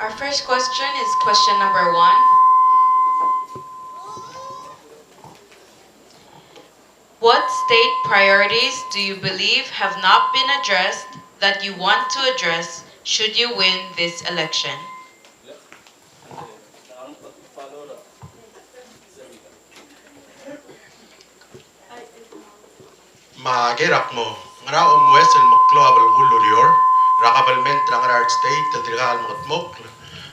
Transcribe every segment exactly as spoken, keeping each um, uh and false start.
Our first question is question number one. What state priorities do you believe have not been addressed that you want to address should you win this election? Me a ker a kmo, ngera omes el meklou a belkul el ureor er a kabelment er a Ngaraard State el dirkak el mengetmokl,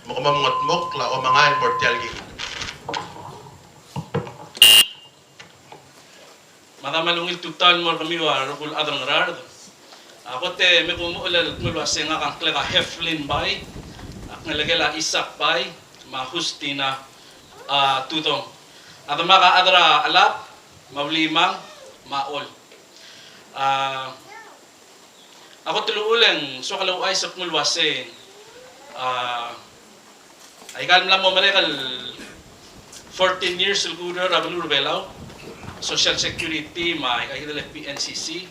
me ke mo mengetmokl a omengai el mo er tia el kingall. Me a dam el ungil tutau el mo er kemiu a rokui el chad er a Ngaraard. A kot e me kumuchel el kmo el uase ngak a ngklek a Heflin Bai, a ngelekel a Isak Bai, me a Justina, a, Tudong. A demak a chad er a Chelab, me a Ulimang, me a Chol. A, a kot el uchul e ng soak el ouchais el kmo el uase, a, aika el mla mo merek el fourteen years el kureor er a beluu er a Belau, Social Security, me aika el P N C C.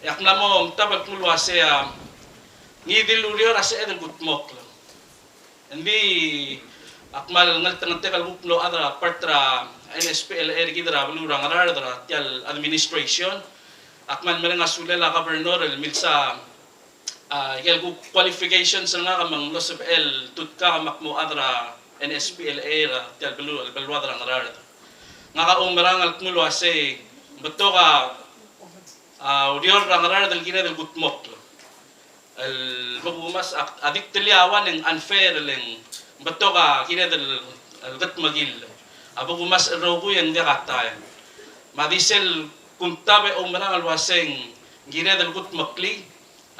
E ak mla mo omtab el kmo el uase, a, ngii di el ureor a sebeched el kutmokl. Engdi ak kmal ngeltengetek el kuk mlo chad er a part er a N S P L A er kid er a beluu er a Ngaraard er tia el administration. Ak kmal mereng a sulel a governor el milsa, a, ikel kuk qualifications er ngak me ng mlo sebechel el tutkak me ak mo chad er a N S P L A er tia el beluu, el beluad er a Ngaraard. Ngak a oumerang el kmo el uase ng betok a, a, ureor er a Ngaraard el kired el kutmokl. El bo kumes a, a di ktelii a uan e ng unfair, le ng betok a kired el, el kedmekill. A bo kumes el rokui e ng diak a taem. Me a di sel kumtab e oumerang el uase ng kired el kutmeklii,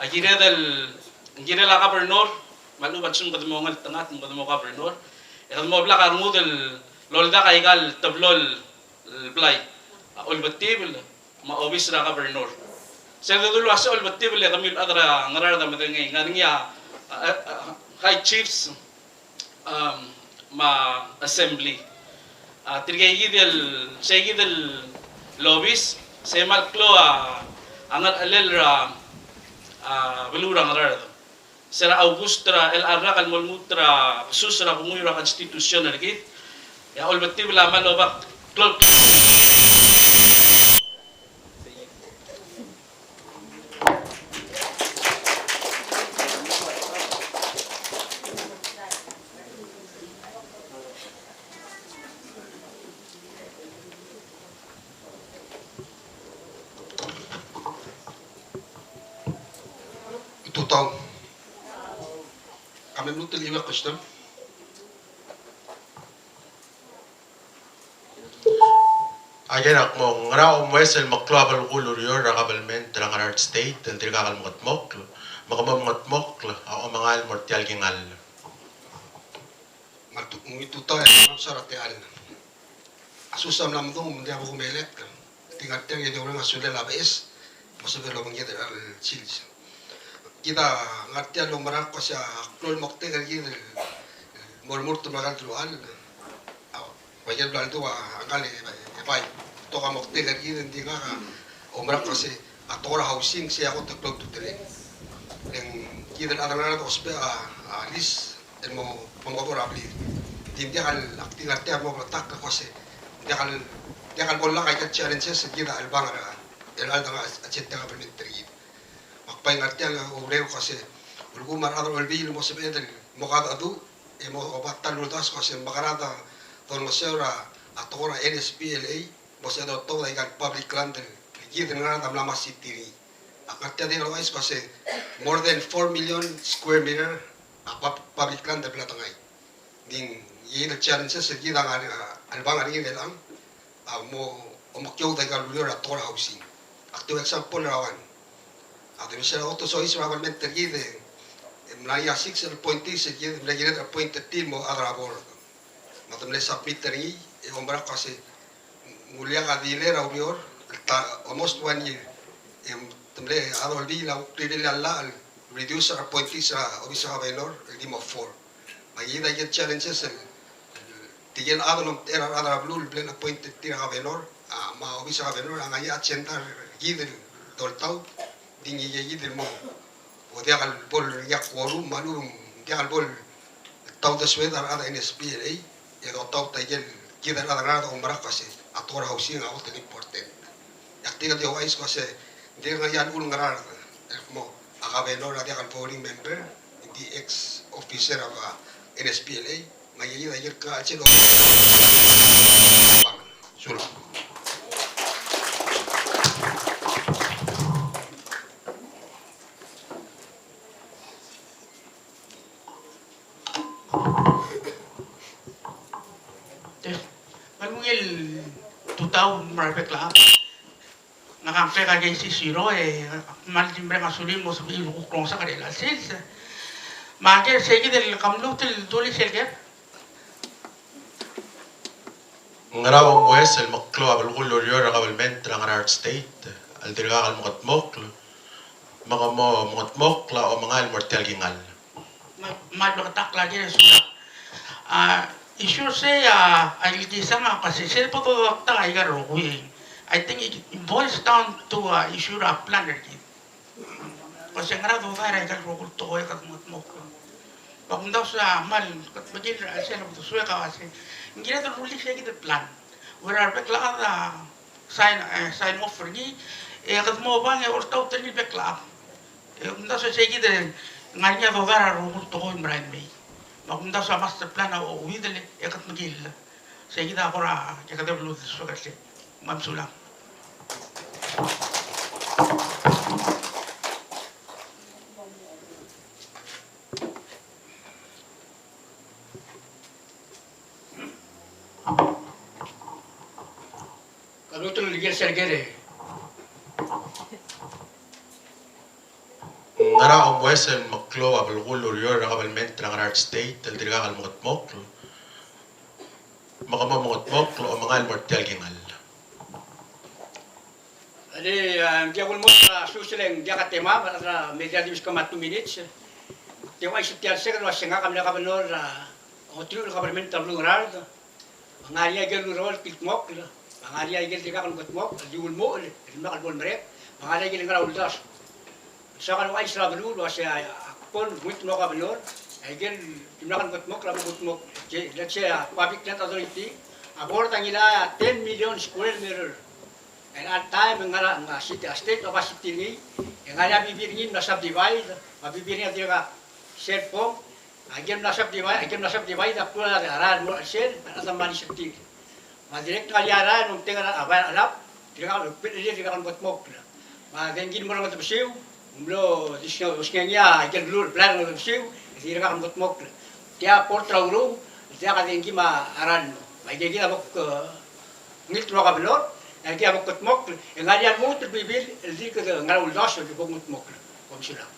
a kired el, ng kirel a governor, me a lechub a lsekum kede mo ngeltengat, me kede mo governor, e kede mo blak a rengud el oldak aika el teblo el blai, a Olbetibel, me a obis er a governor. Se el dulu el uase Olbetibel e kemiu el chad er a Ngaraard a medengei, ng ngar er ngii a, a, a, high chiefs, um, me a assembly. A, tirke kid el, se kid el obis, se kmal klou a, a ngerchelel er a, a, beluu er a Ngaraard. Se er a August er a chelecha el rak el mo lmuut er a kesus er a kunguiu er a constitution er kid, e a Olbetibel a mlo oba klou. Tutau. Ka mle lmuut el chief el question. A ker a kmo, ngera omes el meklou a belkul el ureor er a kabelment er a Ngaraard State el dirkak el mengetmokl, me ke mo mengetmokl a omengai el mo er tia el kingall. Me a tu-, ungil tutau e a msa er a techall. A sus a mla mdung, ng diak bo kumelekl. Ng di ngar tiang e di oureng a sulel a beches, mo sebechel el obengked er a chelecha el sils. Kid a ngar tiang el oumerang el kmo se a klou el moktek er kid el mo remurt el mo er a ikal teruchall. A, bai ikel bla ledu a ngkal e bai, e bai. Betok a moktek er kid, ng di ngak a oumerang el kmo se a tekoi er a housing se a kot el klou a ultutelel. E ng kid el chad er a Ngaraard a ousbech a, a lease el mo, mo mekedechor a blid. Ng di ng diak el, ak di ngar tiang el mo bleketakl el kmo se ng diak el, diak el bo lak a ikel challenges el kid a chelebangel er a, el chelecha el dang a, a state government er kid. Me ak bai ngar tiang el oureng el kmo se ulekum a rechad er a Olbiil el mo sebeched el mo kadecheduch e mo oba ta el uldasu el kmo se mekerang a dolengeseu er a tekoi er a N S P L A, mo sebeched el otobed a ikal public land el kid el Ngaraard a mla mo city er ngii. Ak ngar tiang el di ouchais el kmo se more than four million square meter a pub-, public land el bla dengai. Ng di ngii di el challenges el kid a ngar, a chelebangel er ngii er chelechang a mo, omekiou a ikal ureor er a tekoi er a housing. Ak di example er a one. A di mesa er a kot el soiseb er a kabelment er kid e ng mla er ngii a six el appointees el kid, mle kired el appoint er tir el mo chad er a board. Me te mle submit er ngii e oumerang el kmo se ng uleak a delay er a ureor el ta almost one year. E te mle chad er a Olbiil a kuk rirellii a llach el reduce a appointees er a obis er a governor el di mo four. Me kid a ikel challenges el, el tirke el chad el omtechei er a rechad er a beluu el bla leappoint er tir a governor, a, me a obis er a governor a ngar er ngii a agenda er kid el doltau, ng di ngii kid el mo, bo diak el bo er ngii a quorum, me a lechub e ng diak el bo el taut a sued er a rechad er a N S P L A, e dotaut a ikel kid a rechad er a Ngaraard a oumerang el kmo se a tekoi er a housing a kot el important. E ak dirrek el di ouchais el kmo se ng dirrek el ngar er ngii a uchul Ngaraard el kmo a governor a diak el voting member, ng di ex officer er a N S P L A, me a ikel kid a ikel kngakl sel. Sulang. Te, me ng ungil tutau el mo er a rebek el chad. Ngak a ngklek a K C zero e, kmal di mereng a sulir el mo sebechir el kuk lomsang er chelecha el sils. Me a ker, se kid el, kom lmuut el dulii sel ker. Ngera omues el meklou a belkul el ureor er a kabelment er a Ngaraard State el dirkak el mengetmokl, me ke mo mengetmokl a omengai el mo er tia el kingall? Me, me a beketakl a ker e sulang. A, issue er sei a, a ilkisang a kmo se sel bo dodak a ika el rokui. I think it boils down to a issue er a plan er kid. Kmo se ngera dodai er a ika el rokui el tekoi e kede mengetmokl. Me kumdasu a kmal, kede mekngit er a chelsel a uldesuek a uase ng kired el rullii se kid el plan. Ua er a rebek el chad a sign, e, sign off er ngii, e kede mo obang e oltaut er ngii el bek el chad. E kumdasu se kid e ng ngar er ngii a dodai er a rokui el tekoi el merael mei. Me kumdasu a master plan a ouidel e kede mekill. Se kid a kora, e kede beluu el uldesuek er sei. Me mesulang. Ngera omues el meklou a belkul el ureor er a kabelment er a Ngaraard State el dirkak el mengetmokl, me ke mo mengetmokl a omengai el mo er tia el kingall? Alii, a, ng diak kulmot a sus e le ng diak a temam, a, me diak di meskau a two minutes. Te uaisei tia el sek el uase ngak a mle governor er a ongeteruich el kabelment er a beluu er a Ngaraard. Me ng ngar er ngii a ikel ureor el kildmokl, me ng ngar er ngii a ikel dirkak el mengetmokl, el di ulemuchel, el dimlak el bo lemerek, me ng ngar er ngii a ikel ngar er a uldasu. Soak el ouchais er a beluu el uase a, a kbo el lmuut el mo governor, a ikel dimlak el mengetmokl a mo kudmokl. Let's say a public land authority, a board a ngilai a ten million square meter. Er a chelecha el taem e ng ngar er a, ng ngar er a city, a state of a city er ngii, e ng ngar er ngii a bebil er ngii el mla subdivide, me a bebil er ngii a dirkak sel bong, a ikel mla subdivide, a ikel mla subdivide a klou a rael el mo er a chelsel, a rechad a mla lease er tir. Me a dirrek el ngar er ngii a rael el mo metengel a bai er a chelab, dirkak el, dirkak el mengetmokl. Me a dengki el mo er a Ngetbesiu, ng mlo, di osengel ngii a ikel beluu el blai er a Ngetbesiu, e dirkak el mengetmokl. Tia a port er a Urung, diak a dengki me a rael el mo. Me aike kid a bo, e, ngilt el ua governor, e aike a bo kudmokl, e ng ngar er ngii a lmuut el bebil el dirk ngar er a uldasu el bo kudmokl. Kom mesulang.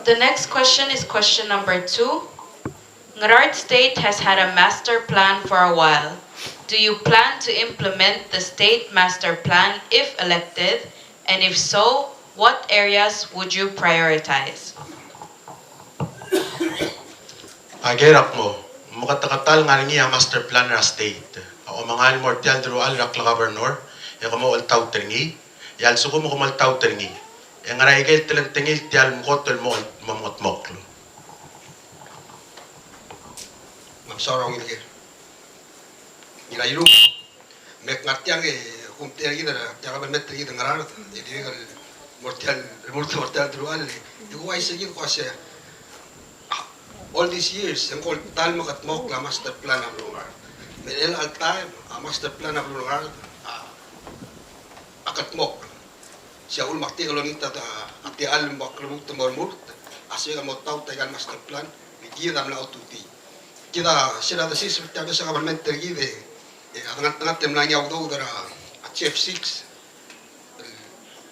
The next question is question number two. Ngaraard State has had a master plan for a while. Do you plan to implement the state master plan if elected? And if so, what areas would you prioritize? Aike er a kmo, meketeket el ngar er ngii a master plan er a state. A omengai el mo er tia el deruchall er a klegovernor, e ke mo oltaut er ngii, e a lsekum ke mo oltaut er ngii, e ngera aike el telengtengil tia el mkot el mo, mo mengetmokl? Me a mesaul er a ungil ker. Ngirairung. Me ak ngar tiang e kumtechei er kid er tia el kabelment er kid er a Ngaraard, e dirrek el mo er tia el, mo er tia el deruchall, e kuuchais er kid el kmo se, ah, all these years, e ng ko el ta el mekedmokl a master plan er a beluu er a Ngaraard. Me er chelecha el taem, a master plan er a beluu er a Ngaraard a, a kedmokl. Sei a uchul me ak dirrek el olengit a, a techall me ak lmuut el mo remurt, a sebechek el mo taut aika el master plan, me kid a mla otutii. Kid a sel desiseb er tia el beches el kabelment er kid e, e a dengat, dengat e mla ngii a udoud er a, a G F six. El,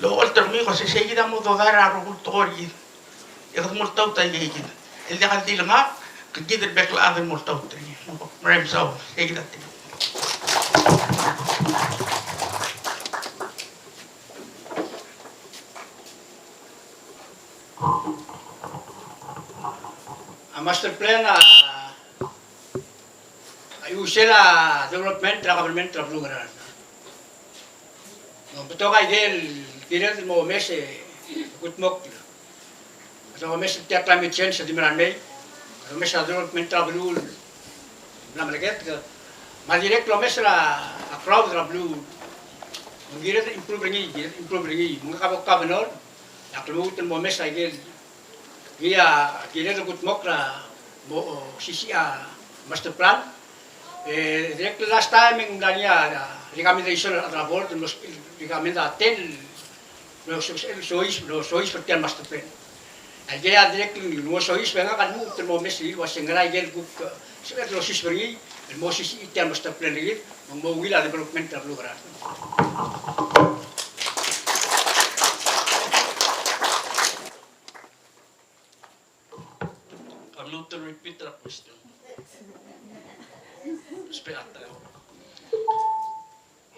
el ocholt er ngii, ko se, sei kid a mo dodai er a rokui el tekoi er kid. E kede mo oltaut a ikei kid. El diak el di le ngak, ke kid el bek el chad el mo oltaut er ngii. Meruem saul, sei kid a tekoi. A master plan a, a iusel a development er a government er a beluu er a Ngaraard. Me ng betok a ikel kired el mo omes e kudmokl. Kede omes er tia el climate change el di merael mei. Kede omes er a development er a beluu el mla meleketek. Me a dirrek el omes er a crowd er a beluu. Me ng kired el improve er ngii, kired el improve er ngii. Me ngak a bo governor, e ak lmuut el mo omes a ikel, ngii a kired el kudmokl er a mo osisiich a master plan. E dirrek el last time e ng mla er ngii a recommendation er a board, el mo recommend a ten el soiseb, el soiseb er tia el master plan. Aikei a dirrek el mo soiseb, e ngak a lmuut el mo omes er ngii el uase ngera ikel kuk, e, sebeched el osiseb er ngii el mo osisiich tia el master plan er kid, me ng mo ungil a development er a beluu er a Ngaraard. Ka mluut el repeat er a question. Usbech a taem.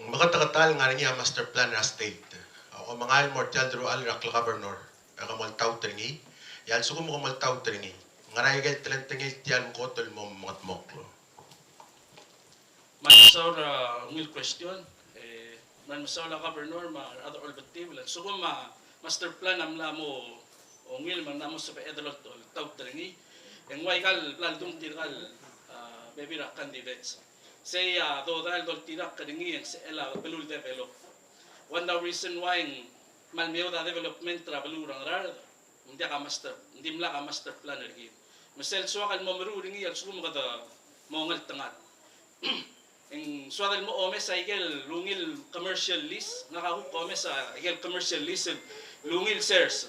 Ng meketeketang el ngar er ngii a master plan er a state. Ak omengai el mo er tia el deruchall er a klegovernor. E ke moltaut er ngii. E a lsekum ke moltaut er ngii, ngera ikel telengtengil tia el mkot el mo mengetmokl? Me a mesaul er a ungil question, e, me a mesaul er a governor me a rechad er a Olbiil, a lsekum a master plan a mla mo ungil me a mla mo sebeched el oltaut er ngii, e ng ua ikal bla ledung tirkal, a, bebil er a candidates. Sei a dodai el doltirakl er ngii e ng sebechel a beluu el develop. One of the reason why ng kmal meoud a development er a beluu er a Ngaraard, ng diak a master, ng dimlak a master plan er kid. Me sel soak el mo meruul er ngii a lsekum kede mo ngeltengat. E ng soad el mo omes a ikel ungil commercial lease, ngak a kuk omes a ikel commercial lease el ungil sers.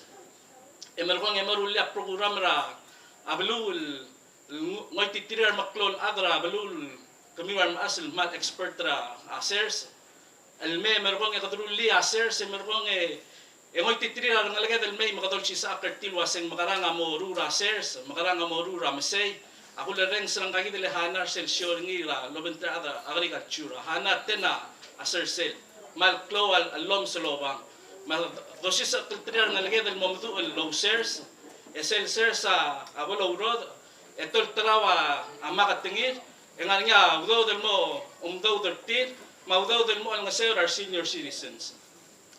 E merekong e mo rullii a program er a beluu el ng-, ngoititerir a remeklou el chad er a beluu el kemiu a remechas el kmal expert er a, a, sers. El mei e merekong e kede rullii a sers, e merekong e, e ngoititerir a rengeleked el mei me kede olsisechakl er tir el uaseng mekerang a mo ruul er a sers, mekerang a mo ruul er a mesei, A kulerrenges er ngka kid el Hana er sel show er ngii el obengterir a rechad er a agriculture. A Hana a ten a sersel. Me a klou a llomes el obang. Me a dosisecheklterir a rengeleked el mo meduch el ousers. E sel sers a bo lourodech. E tolterau a maketengir. E ngar er ngii a udoud el mo omdoud er tir. Me a udoud el mo olengeseu er a re senior citizens.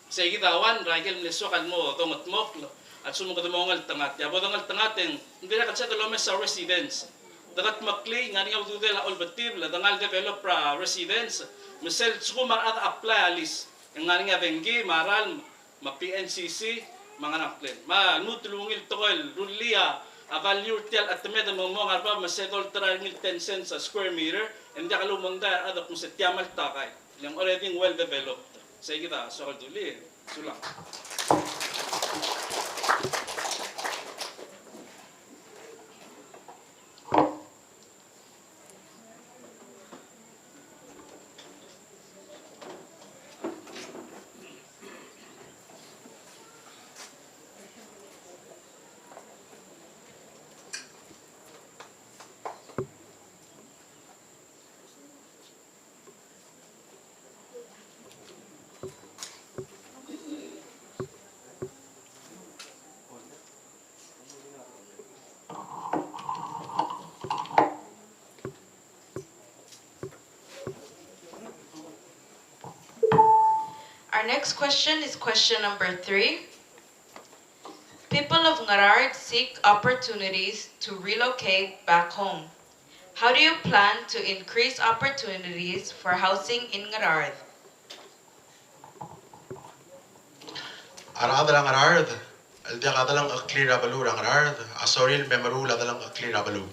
Sei kid a one er a ikel mle soak el mo dongetmokl a lsekum kede mo ngeltengat. E a bo dongeltengat e ng dirrek el sebeched el omes a residence. Dekedmeklii, ng ngar er ngii a ududel a olbetibel, e de ngar el develop er a residence. Me sel lsekum a rechad a apply a lease, e ng ngar er ngii a dengki, me a ralm, me a P N C C, me a ngerang plan. Me a lmuut el ungil tekoi el rullii a value er tia el chetemed el mo mo ngar er a bab, me se dolterau er ngii el ten cents a square meter, e ng diak lomengdai a rechad el kmo se tia me a ltakai. Le ng already well developed. Sei kid a soak el dulii. Sulang. Our next question is question number three. People of Ngaraard seek opportunities to relocate back home. How do you plan to increase opportunities for housing in Ngaraard? A rechad er a Ngaraard el diak a delengcheklir a beluu er a Ngaraard a sorir el me meruul a delengcheklir a beluu.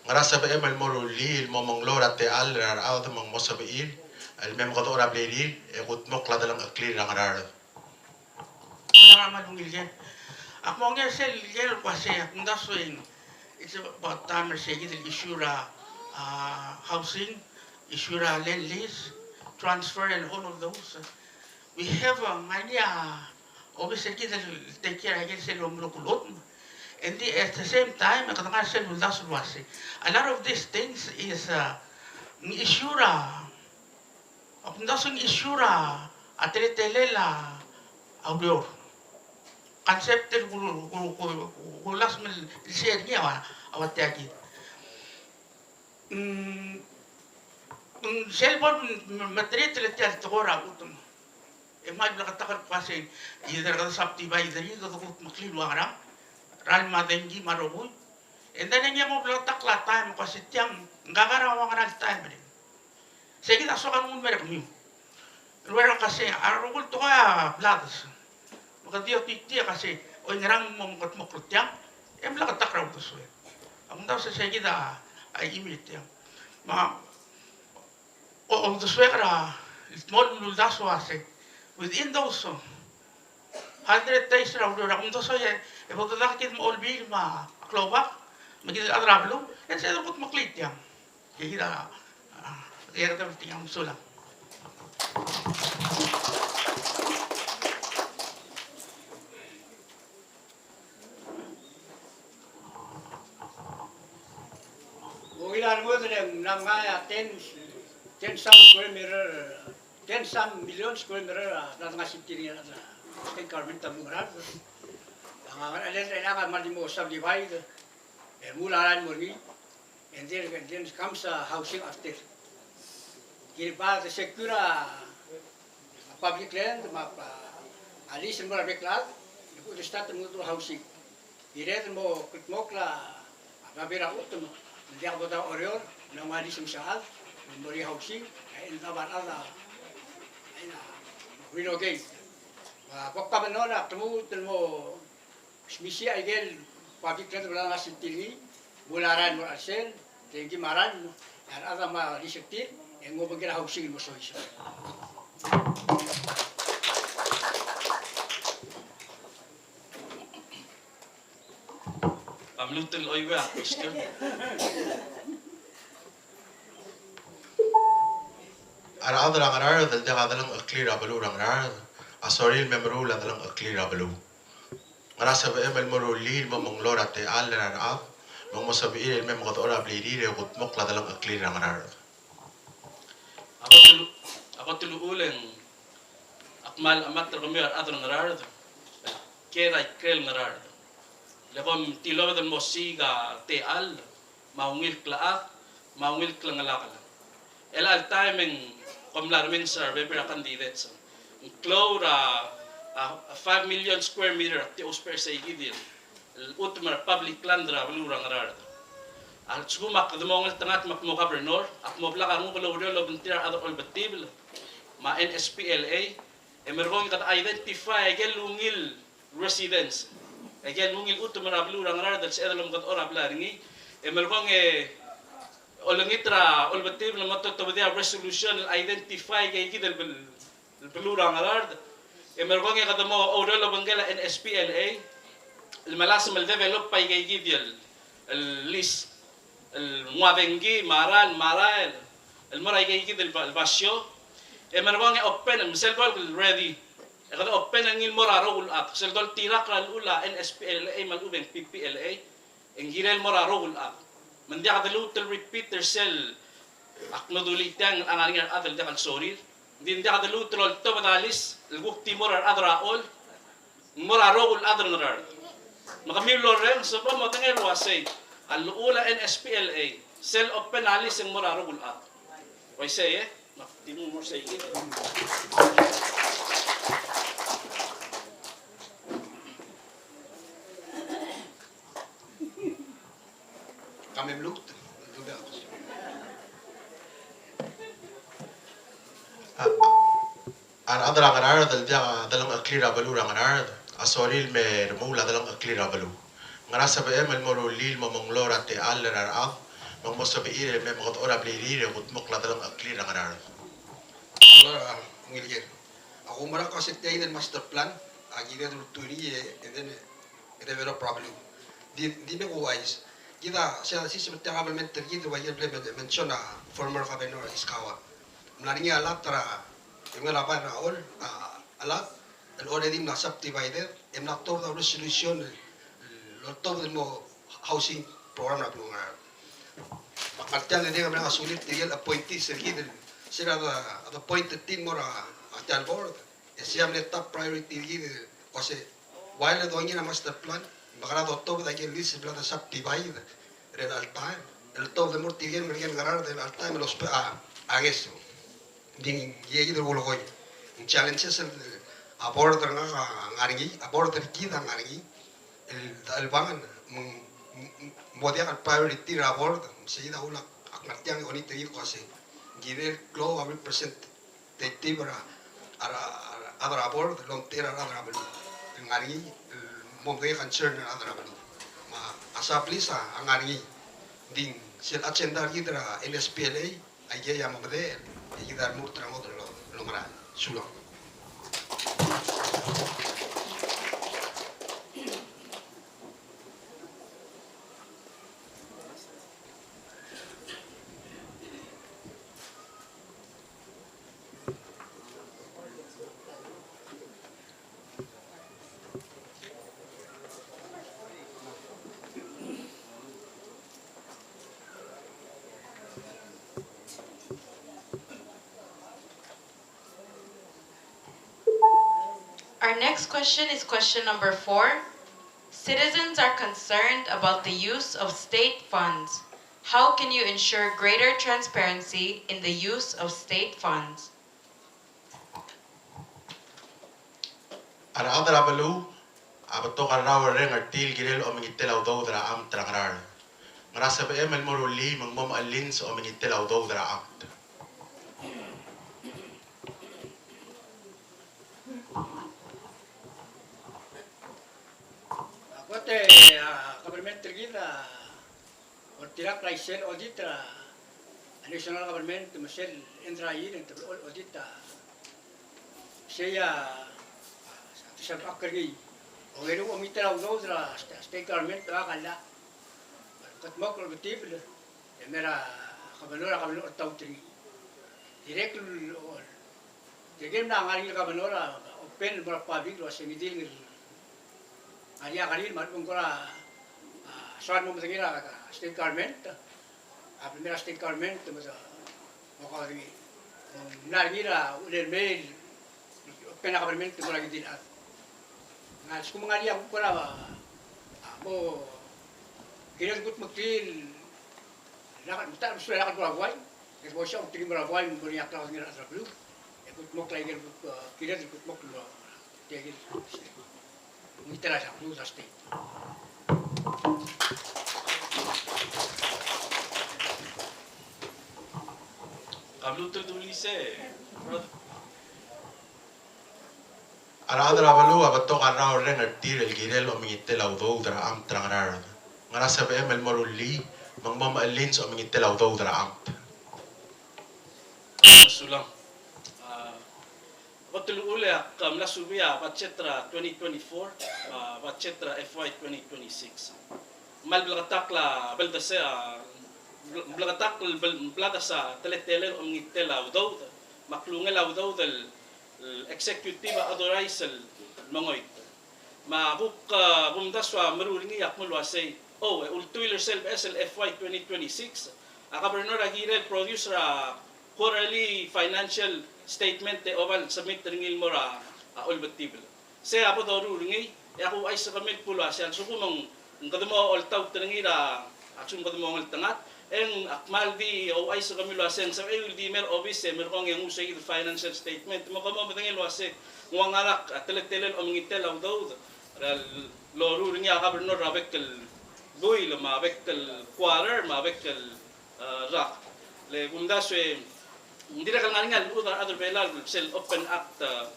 Ngera sebechem el mo rullii el mo menglou er a techall er a rechad me ng mo sebechir el me mekedechor a blirir e kudmokl a delengcheklir er a Ngaraard? Ng ngar er a mal ungil ker. Ak mo ngii sel ker el kmo se, ak mdasu e ng, it's about time er se kid el issue er a, ah, housing, issue er a land lease, transfer and all of those. We have, uh, ngar er ngii a obis er kid el take care er a ikel sel omerokl el chutem. And the, at the same time, e kede ngar er sel uldasu el uase a lot of these things is, uh, ng issue er a Ak mdasu ng issue er a teletelel a ureor. Concept el ku, ku, ku, ku last me el share er ngii a ua, a ua tia kid. Mm, mm, sel bo lemeterir tia el tekoi er a chutem. E kmal bleketakl el kmo se either kede subdivide er ngii, kede kudmeklii el ua ngerang, ralm me a dengki me a rokui. And then e ng mo bleketakl a taem el kmo se tiang, ng kora ua ngerang el taem er ngii. Sei kid a soak a nguu el mer kemiu. El uaisei el kmo se a rokui el tekoi a blades. Me kede di otitii el kmo se, oi, ngerang mo mekedmokl tiang, e bleketakl er a uldesuek. Ak mdasu e sei kid a, a chimel tiang. Me a, o, uldesuek er a, el dmolem el uldasu a se, within those, uh, hundred days er a ureor, ak mdasu e, e bo dedak kid me a Olbiil me a Klobak, me kid el chad er a beluu, e ng sebeched el kudmeklii tiang. Kid a, a, kid a, kid a, mesulang. Ungil a rengud e ng mla ngai a ten, ten some square meter, ten some million square meter a bla dengai a city er ngii er a state government er a beluu er a Ngaraard. A ngar er ngii a land er chelechang a mla di mo subdivide, e mla er a line mo er ngii. And then, and then comes, uh, housing after. Kirel bo de secure a, a public land, me a, a lease el mo er a bek el chad, e bo de start el mo housing. Kired el mo kldmokl a, a babier er a chutem, me ng diak bo de Oreor, me ng ua lease el mo er a chad, el mo er a housing, e ng diak bo de chad a, a, relocate. Me a bo kmenol a kdmut el mo smisichii a ikel public land el bla dengai a city er ngii, mla er a line mo er a chelsel, dengki me a ralm, e a rechad a mla lease er tir, e ng obengkel a housing el mo soiseb. Kam lmuut el oiuii a question. A rechad er a Ngaraard el diak a delengcheklir a beluu er a Ngaraard a sorir el me meruul a delengcheklir a beluu. Ngera sebechem el mo rullii el mo menglou er a techall er a rechad Me ng mo sebechir el me mekedechor a blirir e kudmokl a delengcheklir er a Ngaraard. A kot el, a kot el uchul e ng ak kmal chemat er kemiu a rechad er a Ngaraard, kiei er a ikrel Ngaraard, le kom tilobed el mo siik a techall me a ungil klechad me a ungil klengelakl. Chelecha el taem e ng kom mla remenges er a rebebil er a candidates. Ng klou er a, a, a five million square meter a tia ousbech er seikid el chutem er a public land er a beluu er a Ngaraard. A lsekum ak de mo ngeltengat me ak mo governor, ak mo blak a renguk el oureor el obengterir a rechad er a Olbetibel me a N S P L A, e merekong e kede identify a ikel ungil residents, a ikel ungil chutem er a beluu er a Ngaraard el sebeched el omekedechor a blai er ngii. E merekong e olengit er a Olbetibel el mo tobedii a resolution el identify a ikeikid el bel-, el beluu er a Ngaraard. E merekong e kede mo oureor el obengkel a N S P L A el melasem el develop a ikeikid el, el lease el nguu a dengki me a ralm me a rael el mo er a ikeikid el ba-, el basio. E merekong e open, me sel bo el ready, e kede open er ngii el mo er a rokui el chad. Sel doltirakl er a llechul a N S P L A me a lechub e ng P P L A, e ng kirel el mo er a rokui el chad. Me ng diak de luut el repeat er sel ak mdulii tiang a ngar er ngii a rechad el diak el sorir. Ng di ng diak de luut el oltobed a lease el kuk di mo er a rechad er a Chol, ng mo er a rokui el chad er a Ngaraard. Me kemiu el orrenges e bo modengei el uasei a llechul a N S P L A, sel open a lease e ng mo er a rokui el chad. Uaisei, e? Me ak di mo er seikid. Ka mei mluut. A, a rechad er a Ngaraard el diak a delengcheklir a beluu er a Ngaraard a sorir el me remuul a delengcheklir a beluu. Ngera sebechem el mo rullii el mo menglou er a techall er a rechad me ng mo sebechir el me mekedechor a blirir e kudmokl a delengcheklir er a Ngaraard? Hola, ungil ker. Ak oumerang el kmo se tia el master plan a kired el ultuil er ngii e, e then e develop er a beluu. Di, di me kuuchais. Kid a, se a, se a, se a government er kid el ua ikel bla men-, mention a former governor Iskawa. Ng mla er ngii a lot er a, e ng mla er a bai er a Chol, a, a lot el already mla subdivided, e mla tuobed a resolution el, el oltobed el mo housing program er a beluu er a Ngaraard. Me ak ngar tiang e ng di mereng a sulir tirke el appointees er kid el, se er a, a appointed team el mo er a, a tia el board. E sei a mle top priority er kid el uasei, while e dongiil a master plan, me kede oltobed a ikel lease el bla de subdivide er chelecha el taem, el oltobed el mo er tirke el ngar er a Ngaraard er chelecha el taem el ousbech a, a ngeso. Ng di ngii kid el kulekoi. Ng challenges el a board er ngak a ngar er ngii, a board er kid a ngar er ngii, el, el chelebangel, me ng, me ng, mo diak el priority er a board, me sei kid a uchul ak ngar tiang e olengit er kid el uasei, ng kirel el klou a represent- tative er a, er a, er a, er a board el omtechei er a rechad er a beluu el ngar er ngii, el mo medengei a concern er a rechad er a beluu. Me a, a sub lease a ngar er ngii. Ng di sel agenda er kid er a N S P L A, aikei a mo medechel, e kid a remurt er a ngodech el, el oumera. Sulang. Our next question is question number four. Citizens are concerned about the use of state funds. How can you ensure greater transparency in the use of state funds? A rechad er a beluu a betok a rrau el reng er tir el kirel omengitel a udoud er a amt er a Ngaraard. Ngera sebechem el mo rullii me ng mo mechelins omengitel a udoud er a amt? A kot e, a, government er kid a oltirakl a isel audit er a national government me sel end er a year e ng teblo el audit a sei a, a, tia el bak er ngii. Ongeru omengitel a udoud er a sta-, state government el ua kall a kldmokl el olbetibel e mei er a governor, a governor a oltaut er ngii. Dirrek el, dirrek el mla ngar er ngii el governor a open el mo er a public el uasei ng di el ngar er ngii a kerir me a lechub e ng kora, a, Soal mo medengei er a state government, a premier er a state government, me a, mo kaudengei. Ng mla er ngii er a ulel mei el open a government el mo er a ngii di el chad. Ng a lsekum ng ngar er ngii a kuk kora, a, mo kired el kutmeklii el lak, me ta el besul a lak el kora buai, e bo siak a kutmeklii el mo er a buai, me bo er ngii a klaodengei er a rechad er a beluu, e kutmokl a ikel kuk, a, kired el kutmokl el mo er a tia ikel state. Ng di ta er a state. Ka bluut el dulii se, brother. A rechad er a beluu a betok a rrau el reng er tir el kirel omengitel a udoud er a amt er a Ngaraard. Ngera sebechem el mo rullii me ng mo mechelins omengitel a udoud er a amt? Sulang. A, Kot el uchul e ak mla subii a budget er a twenty twenty-four, a, budget er a F Y twenty twenty-six. Me a lebleketakl a beldesel, a, bleketakl el bel-, bleketakl a teletelel omengitel a udoud, me a klungel a udoud el, el executive a authorize el mengoit. Me a kuk, a, kumdasu a meruul er ngii a kmo el uasei, o, e ultuil er sel beches el F Y twenty twenty-six, a governor a kirel produce er a quarterly financial statement e oba el submit er ngii el mo er a, a, Olbetibel. Se a bo doruul er ngii, e ak ouchais er kemiu el kmo el uasei a lsekum ng kede mo oltaut er ngii er a, a lsekum kede mo ngeltengat, e ng ak kmal di ouchais er kemiu el uasei ng sebechir el di mei er a obis e merekong e nguu sei kid el financial statement. Me ke mo medengei el uasei ng ua ngera a teletelel omengitel a udoud er a loruul er ngii a governor er a bek el buil, me a bek el quarter, me a bek el, a, rak. Le kumdasu e ng dirrek el ngar er ngii a llechul a rechad er a Belau el sel Open Act, a,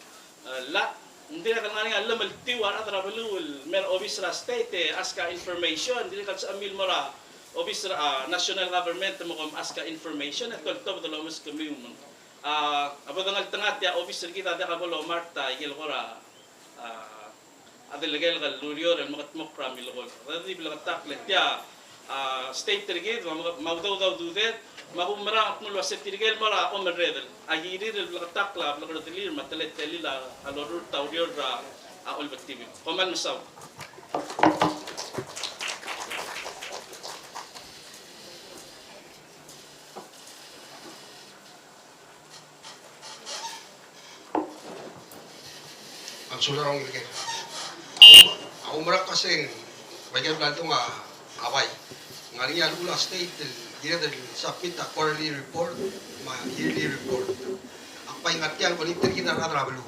a, law. Ng dirrek el ngar er ngii a llemeltiu a rechad er a beluu el mei er a obis er a state e ask a information, ng dirrek el sebechemiu el mo er a obis er a, a, national government me kom ask a information, e te oltobed el omeskemiu me ng. A, a bo dengeltengat e a obis er kid a diak bo lomart a ikel kora, a, a delekelek el ureor el mekedmokl er a milekoi. Kede di bleketakl e tia, a, state er kid, me a, me a udoud a ududed, me a kumerang el kmo el uasei tirke el mo er a omerredel a kirir el bleketakl a blekerdelir me a teletelel a, a lorurt a ureor er a, a Olbetibel. Kom kmal mesaul. Ak sulang er ngii. Ak oumerang el kmo se ng bai kid a bla ldung a bai. Ng ngar er ngii a llechul a state el kired el submit a quarterly report me a yearly report. Ak bai ngar tiang el kuk er kid a rechad er a beluu.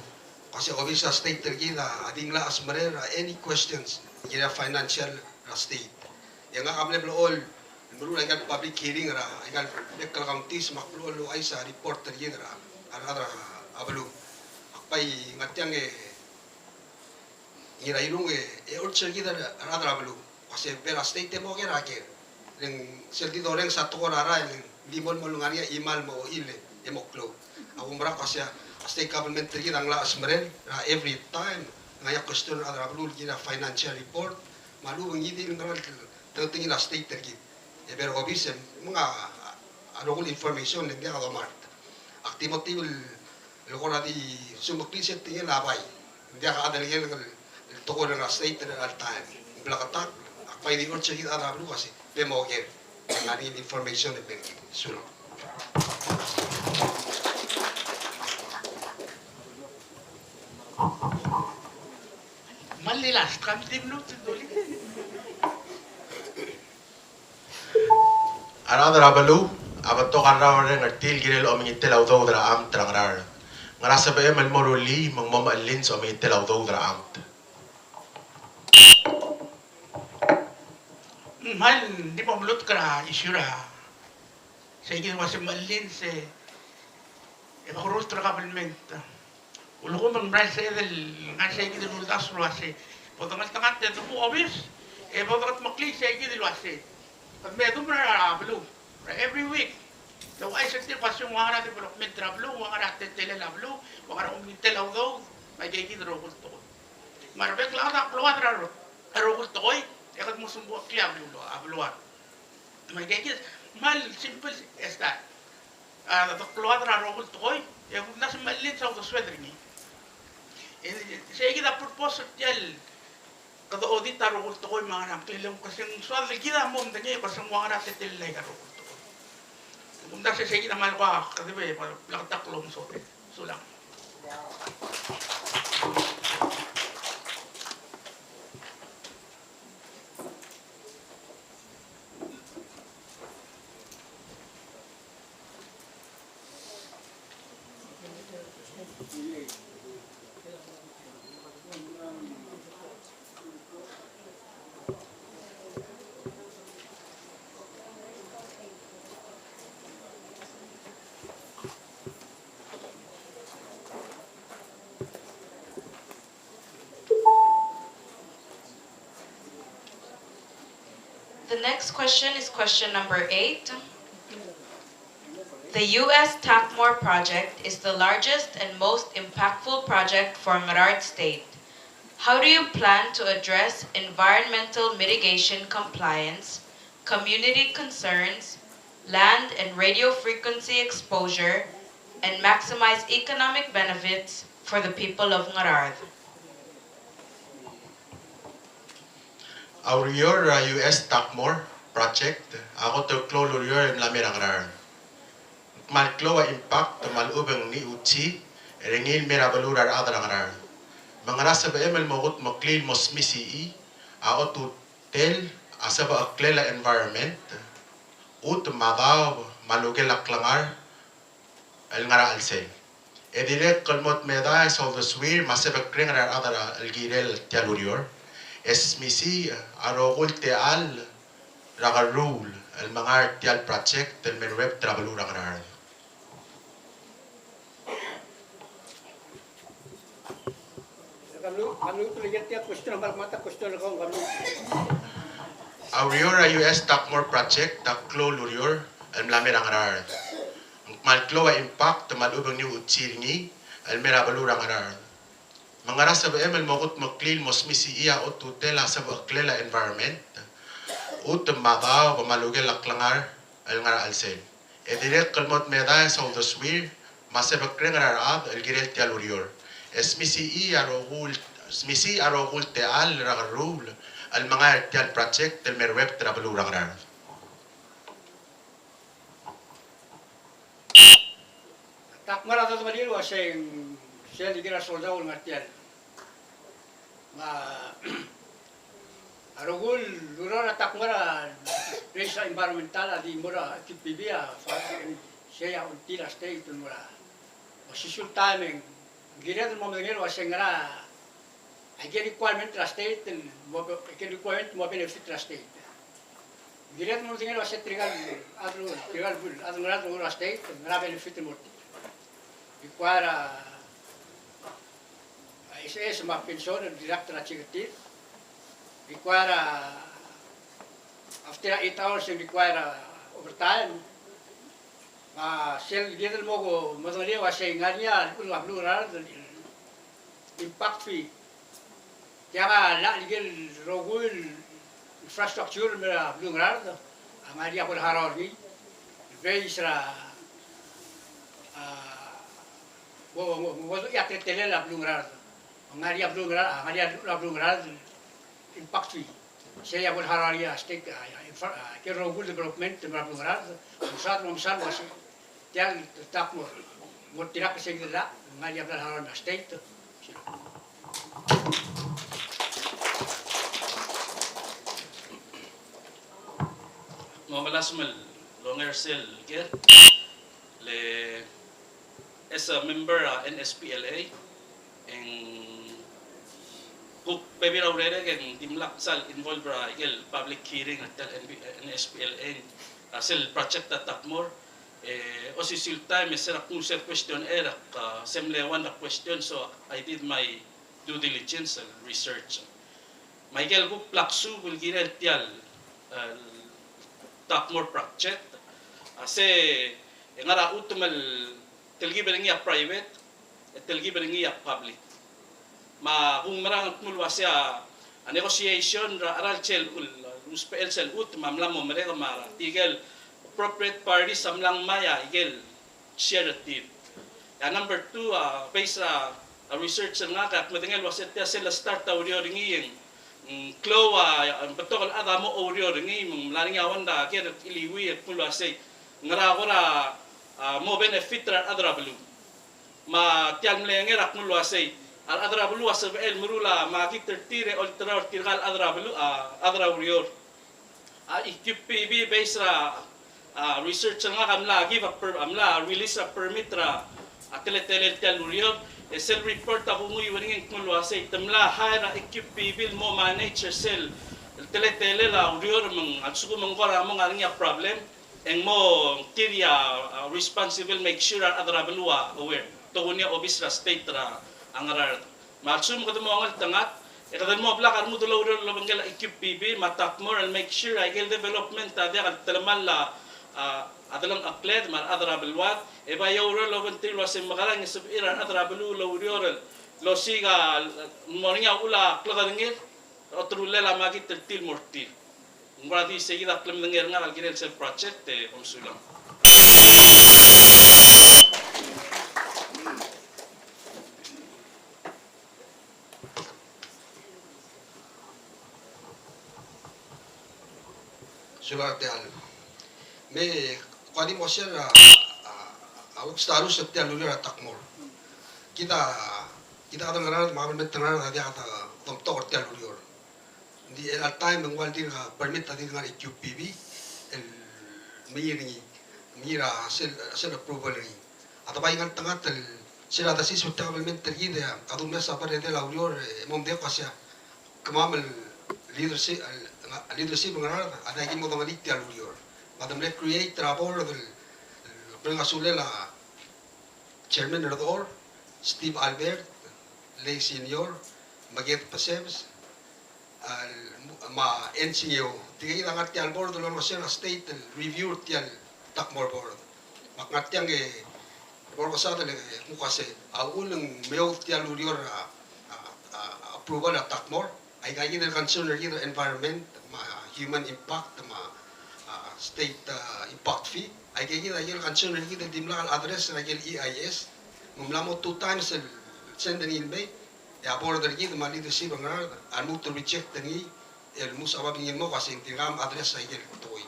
Kmo se obis er a state er kid a di ngilai a chesmerel er a any questions el kirel a financial er a state. E ngak a mle blechoel el meruul aika el public hearing er aika el bek el counties me ak blechoel el ouchais a report er kid er a, a rechad er a beluu. Ak bai ngar tiang e Ngirairung e, e urge er kid a rechad er a beluu. Kmo se bo er a state e mo ker a ker. Le ng sel di dorrenges a tekoi er a rael e ng di mo, mo ngar er ngii a chimal me a ochil e mo klou. Ak oumerang el kmo se a state government er kid a ngilai a chesmerel er a every time ng ngar er ngii a question er a rechad er a beluu el kirel a financial report. Me a lechub e ng di ngera el tekingel a state er kid. E bo er a obis e menga a rokui el information e ng diak a domart. Ak di mo tibel el kora di sumeklii sel tekingel a bai. Ng diak a delekelek el tekoi er a state er a all time. Ng bleketakl, ak bai di urge er kid a rechad er a beluu el kmo se bo mo ker. Ng ngar er ngii el information e bo er kid. Sulang. Kmal di last, kmal di mluut el dulii. A rechad er a beluu a betok a rrau el reng er tir el kirel omengitel a udoud er a amt er a Ngaraard. Ngera sebechem el mo rullii me ng mo mechellins omengitel a udoud er a amt? Kmal di mo mluut er a issue er a, sei kid el uase mechellins e, e mekerurt er a kabelment. Ulekum e ng mera el sebeched el ngar sei kid el uldasu el uase bo dengeltengat e dmu obis e bo dengedmeklii sei kid el uase kede me dmu er a beluu er a every week. Le ouchais er tir el kmo se ng ua ngera a development er a beluu, ua ngera a teletelel a beluu, ua ngera a omengitel a udoud, me aike kid el rokui el tekoi. Me a rebek el chad a kload er a ro-, a rokui el tekoi e kede mo sengkukl a beluu, a beluu. Me aike kid, kmal simple as that. A, de kload er a rokui el tekoi e kumdasu e mechellins a uldesued er ngii. E sei kid a purpose er tia el kede audit a rokui el tekoi me a ngerang, klileng, ke se ng soad el kid a mo medengei, ke se ng ua ngera a teletelel aika el rokui el tekoi. Kumdasu e sei kid a kmal kua kede be, me a bleketakl el omesodel. Sulang. The next question is question number eight. The U S TACMOR project is the largest and most impactful project for Ngaraard State. How do you plan to address environmental mitigation compliance, community concerns, land and radio frequency exposure, and maximize economic benefits for the people of Ngaraard? A ureor er a U S TACMOR project a kot el klou el ureor el mla mei er a Ngaraard. Ng kmal klou a impact me a lechub e ng niuchi er ngii el mei er a beluu er a rechad er a Ngaraard. Me ngera sebechem el mo kudmeklii el mo smisii a otutel a sebecheklel a environment, chutem me a daob me a lukel a klengar el ngar er a chelsel. E dirrek el mo dmedai a uldesuir me a sebekreng er a rechad el kirel tia el ureor, e smisii a rokui el techall er a kerruul el mengai er tia el project el me ruebet er a beluu er a Ngaraard. A ureor er a U S TACMOR project a klou el ureor el mla mei er a Ngaraard. Ng kmal klou a impact me a lechub e ng niuchi er ngii el mei er a beluu er a Ngaraard. Me ngera sebechem el mo kudmeklii el mo smisii a otutel a sebecheklel a environment, chutem me a daob me a lukel a klengar el ngar er a chelsel. E dirrek el mo dmedai a uldesuir me a sebekreng er a rechad el kirel tia el ureor, e smisii a rokui el, smisii a rokui el techall er a kerruul el mengai er tia el project el me ruebet er a beluu er a Ngaraard. TACMOR a dodengelii el uasei ng sel ikel soldau el ngar tiang. Me a rokui el ureor er a TACMOR a base er a environmental a di mo er a Q P B a fa-, sei a ultil a state el mo er a. Osisiu el taem e ng kired el mo medengei el uasei ngera a ikel requirement er a state el mo, ikel requirement el mo benefit er a state. Ng kired el mo medengei el uasei tirka el chad, tirka el chad el ngar er a state, ngera a benefit el mo er tir. Require a, a S S me a pension el deduct er a check er tir. Require a, after a eight hours e require a overtime. Me sel kired el mo medengelii el uasei ngar er ngii a llechul a beluu er a Ngaraard el impact fee. Tiang a llechul ikel rokui el infrastructure el mei er a beluu er a Ngaraard a ngar er ngii a bo el harau er ngii. Base er a, a, mo, mo, mo, mo, a teletelel a beluu er a Ngaraard. Ngar er ngii a beluu er a Ngaraard, ngar er ngii a llechul a beluu er a Ngaraard el impact fee. Sei a bo el harau er ngii a state, a, a, infra-, a, ikel rokui el development el mei er a beluu er a Ngaraard. Msal, msal, msal. Tiang, TACMOR. Mo er tirka sei kid el llach, ngar er ngii a bla el harau er a state. Ng melasem el onger sel ker, le as a member er a N S P L A, e ng kuk bebil a urerek e ng dimlak sal involve er a ikel public hearing er tia el N P, N S P L A, a sel project er a TACMOR. E, osisiu el taem e se er a kmu sel question er a, a, se mle one er a question, so I did my due diligence and research. Me a ikel kuk bla ksuub el kirel tia el, el TACMOR project, a se, e ngar er a chutem el telkib er ngii a private, e telkib er ngii a public. Me a kuk merang el kmu el uasei a negotiation er a cheral sel, el usbechel sel chutem a mla mo merek me a tirkel appropriate parties a mla ngmai a ikel share er tir. E a number two, a, based er a, a research er ngak, ak medengei el uasei tia sel start a ureor er ngii e ng, klou a, a betok el chad a mo oureor er ngii, me ng mla er ngii a ua ngera ker el iliuii el kmo el uasei, ngera kora, a, mo benefit er a rechad er a beluu. Me tia el mle ngera kmo el uasei, a rechad er a beluu a sebechel el meruul a makit er tir e olterau er tirka el chad er a beluu, a, chad er a ureor. A E Q P B based er a, a, research er ngak a mla give a per-, a mla release a permit er a, a teletelel tia el ureor, e sel report a kunguiu er ngii e ng kmo el uasei, te mla hire a E Q P B el mo manage er sel teletelel a ureor me ng a lsekum ng kora mo ngar er ngii a problem, e ng mo tir a, a, responsible make sure a rechad er a beluu a aware. Tokuni a obis er a state er a Ngaraard. Me a lsekum kede mo ngeltengat, e kede mo blak a rengud el oureor el obengkel a E Q P B me a TACMOR el make sure a ikel development a diak el telemall a, a, a delengchekled me a rechad er a beluad, e bai oureor el obengterir el uasei mekerang e sebechir a rechad er a beluu el oureor el osiik a, mo er ngii a uchul a klekerengir, oterulel a makit er tir el mo er tir. Ng kora di seikid a klemedengei er ngak el kirel sel project, e kom sulang. Sulang tia el. Me kuk di mo share a, a, a work status er tia el ureor er a TACMOR. Kid a, kid a chad er a Ngaraard me a kabelment er a Ngaraard a diak a domtok er tia el ureor. Ng di chelecha el taem e ng ua el dirk permit a dirk ngar er a E Q P B el mengiil er ngii, mengiil er a sel, sel approval er ngii. A de bai ngeltengat el sel a desiseb er tia el kabelment er kid e a dumes a bo er a edei el ureor e mo mdekua sei a kemam el leadership, el, el leadership er a Ngaraard a diak ki mo dengelii tia el ureor. Me a de mle create er a board el, el, el mereng a sulel a Chairman Rdechor, Steve Albert, Lei Senior, Maked Besebes, el, me a N C O. Tirke kid a ngar tia el board el olengeseu er a state el review er tia el TACMOR board. Me ak ngar tiang e bo lemesaod el kmo uasei a uchul e ng meoud tia el ureor a, a, a, approval er a TACMOR. Aika kid el concern er kid er a environment, me a human impact, me a, a, state, a, impact fee. Aika kid a ikel concern er kid el dimlak el address er a ikel E I S. Me ng mla mo two times el send er ngii el mei, e a board er kid me a leadership er a Ngaraard a lmuut el reject er ngii, el lmuut a babier el mo kmo uasei ng dirkak address a ikel tekoi.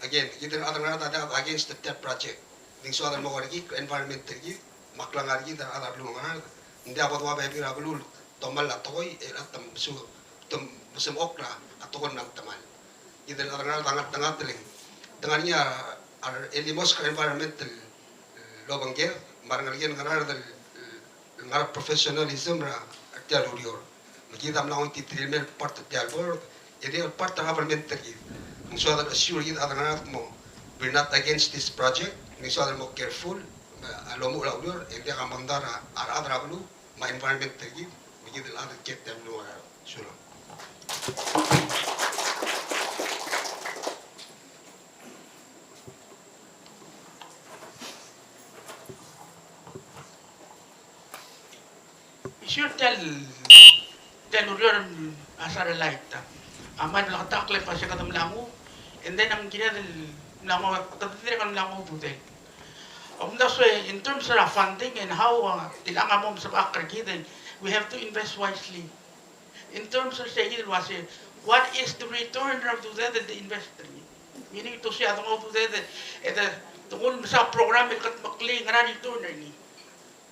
Again, kid el chad er a Ngaraard a diak against tia el project. Ng di ng soad el mo kerekikl er a environment er kid, me a klengar er kid el chad er a beluu er a Ngaraard. Ng diak bo dua bebil er a beluu el tomall a tekoi, e a te mesu-, te mesemechokl er a tekoi el mla temall. Kid el chad er a Ngaraard a ngeltengat el, te ngar er ngii a, a, el limos er a environment el obengked, me a rengeleked el Ngaraard el, el ngar er a professionalism er a, er tia el ureor. Me kid a mla ongeim tirke el mei el part er tia el board, e dirrek el part er a government er kid. Ng soad el assure kid el chad er a Ngaraard el kmo, we're not against this project, ng soad el mo careful, me a lomuchel a ureor, e ng diak a mondai er a, a rechad er a beluu, me a environment er kid, me kid el chad el kiei er tia el beluu er a Ngaraard. Sulang. Issue er tia el, tia el ureor a satellite a mle bleketakl el uasei kede mla nguu, and then a kired el mla nguu, kede dirrek el mla nguu a ududel. Omdasu e in terms er a funding and how, uh, tilechang a mo mesebechakl er kid, we have to invest wisely. In terms er sei kid el uasei, what is the return er a ududed el de invest er ngii? Meaning te uasei a denguu a ududed, e de, de nguu el mesa program el kutmeklii ngera return er ngii.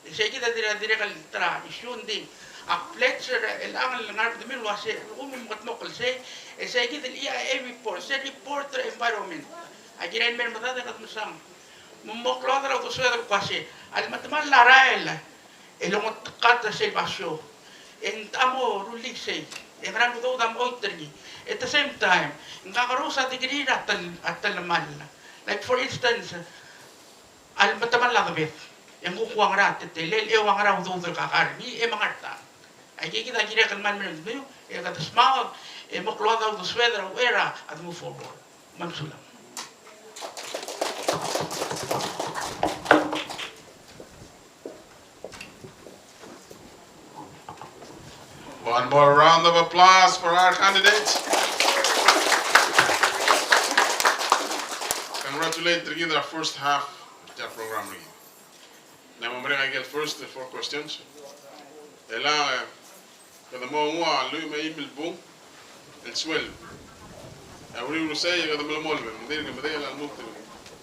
E sei kid a dirrek, dirrek el ta er a issue. Ng di a pledge er chelechang el ngar er kemiu el uasei, lsekum e mekedmokl sei, e sei kid el E I A report, sei report er a environment. A kirel el mer medad e kede mesang. Me ng mo klou a uldesued el uasei, a lemetemall a rael el ongetekat er sel basio, e ng techa mo rullii sei, e ngera el udoud a mo choit er ngii. At the same time, ng kakerous a degree er a tel-, a telemall. Like for instance, a lemetemall a debed, e ng kuk ua ngera a teletelel, e ua ngera a udoud el kakar er ngii, e mengerang. Aike kid a kirek el kmal mereng, e kede smaod, e mo klou a uldesued er a uchei er a de move forward. Me a sulang. One more round of applause for our candidates. Congratulate er kid er a first half er tia el program er kid. Ng mo mereng aike el first four questions. E le, e, kede mo nguu a lluich me a eim el bung. el suelb. A uriul er sei e kede melemolem, me ng dirk medechel a lmuut el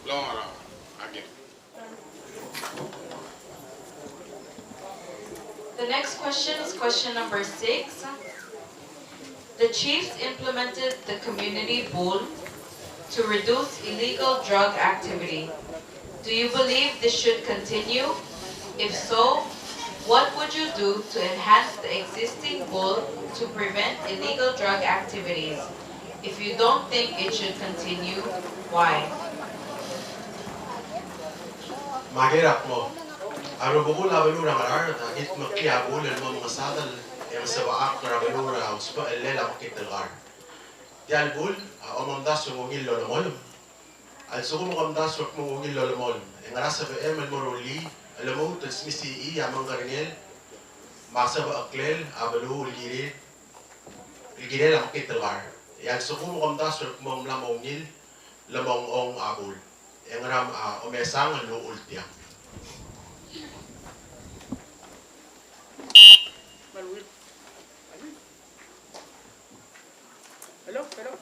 klou a ngar er a ker. The next question is question number six. The chiefs implemented the community bul to reduce illegal drug activity. Do you believe this should continue? If so, what would you do to enhance the existing bul to prevent illegal drug activities? If you don't think it should continue, why? Me a ker a kmo, a rubekul a beluu er a Ngaraard a kildmeklii a bul el mo mengesadel e ng sebechakl er a beluu er a usbechel el mekngit el kar. Tia el bul a omomdasu e ng ungil el olemolem. A lsekum e ke omdasu el kmo ng ungil el olemolem, e ngera sebechem el mo rullii el lmuut el smisichii a mengkerengel me a sebecheklel a beluu el kirir, el kirel a mekngit el kar? E a lsekum e ke omdasu el kmo ng mla mo ungil el mo ongong a bul, e ngera a omesang el uchul tiang? Hello, hello.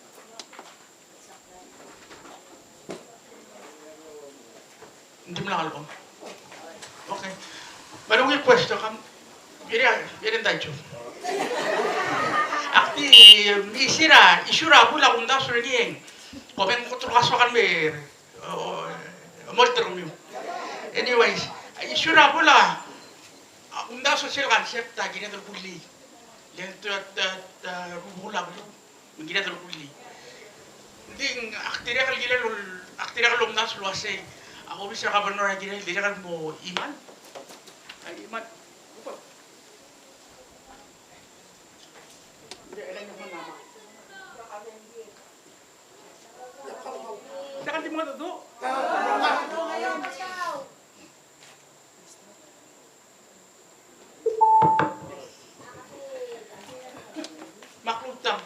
Ng dimlak el om. Okay. Me a ungil question, kam, biri a, biri a daichu. Ak di, me isir a, isir a bul a kumdasu er ngii e ng, ko me ng kot er a kasoak el me, o, mo er kemiu. Anyways, isir a bul a, a kumdasu sel concept a kired el kullii. Le ng ta, ta, ta, rubekul a beluu. Me ng kired el kullii. Ng di ak dirrek el kirel, ak dirrek el omdasu el uasei a obis er a governor a kirel dirrek el mo iman. A iman. Sel di mo dodech. Me a klou el tang.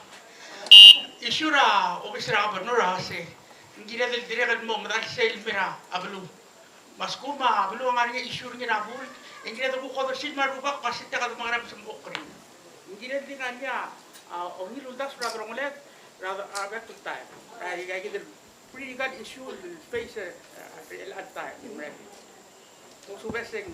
Isir a obis er a governor a uasei ng kired el dirrek el mo medal sel mei er a beluu. Me a lsekum a beluu a ngar er ngii a isir er ngii er a bul, e ng kired el kuk odersii me a rubak me a sel tia kede mla er a mesem okrei. Ng kired el di ngar er ngii a, a, ungil uldasu er a delongeled er a, er a bek el taem. A, a, a, Pretty good issue, face, uh, at the time, right? Mo subeseng.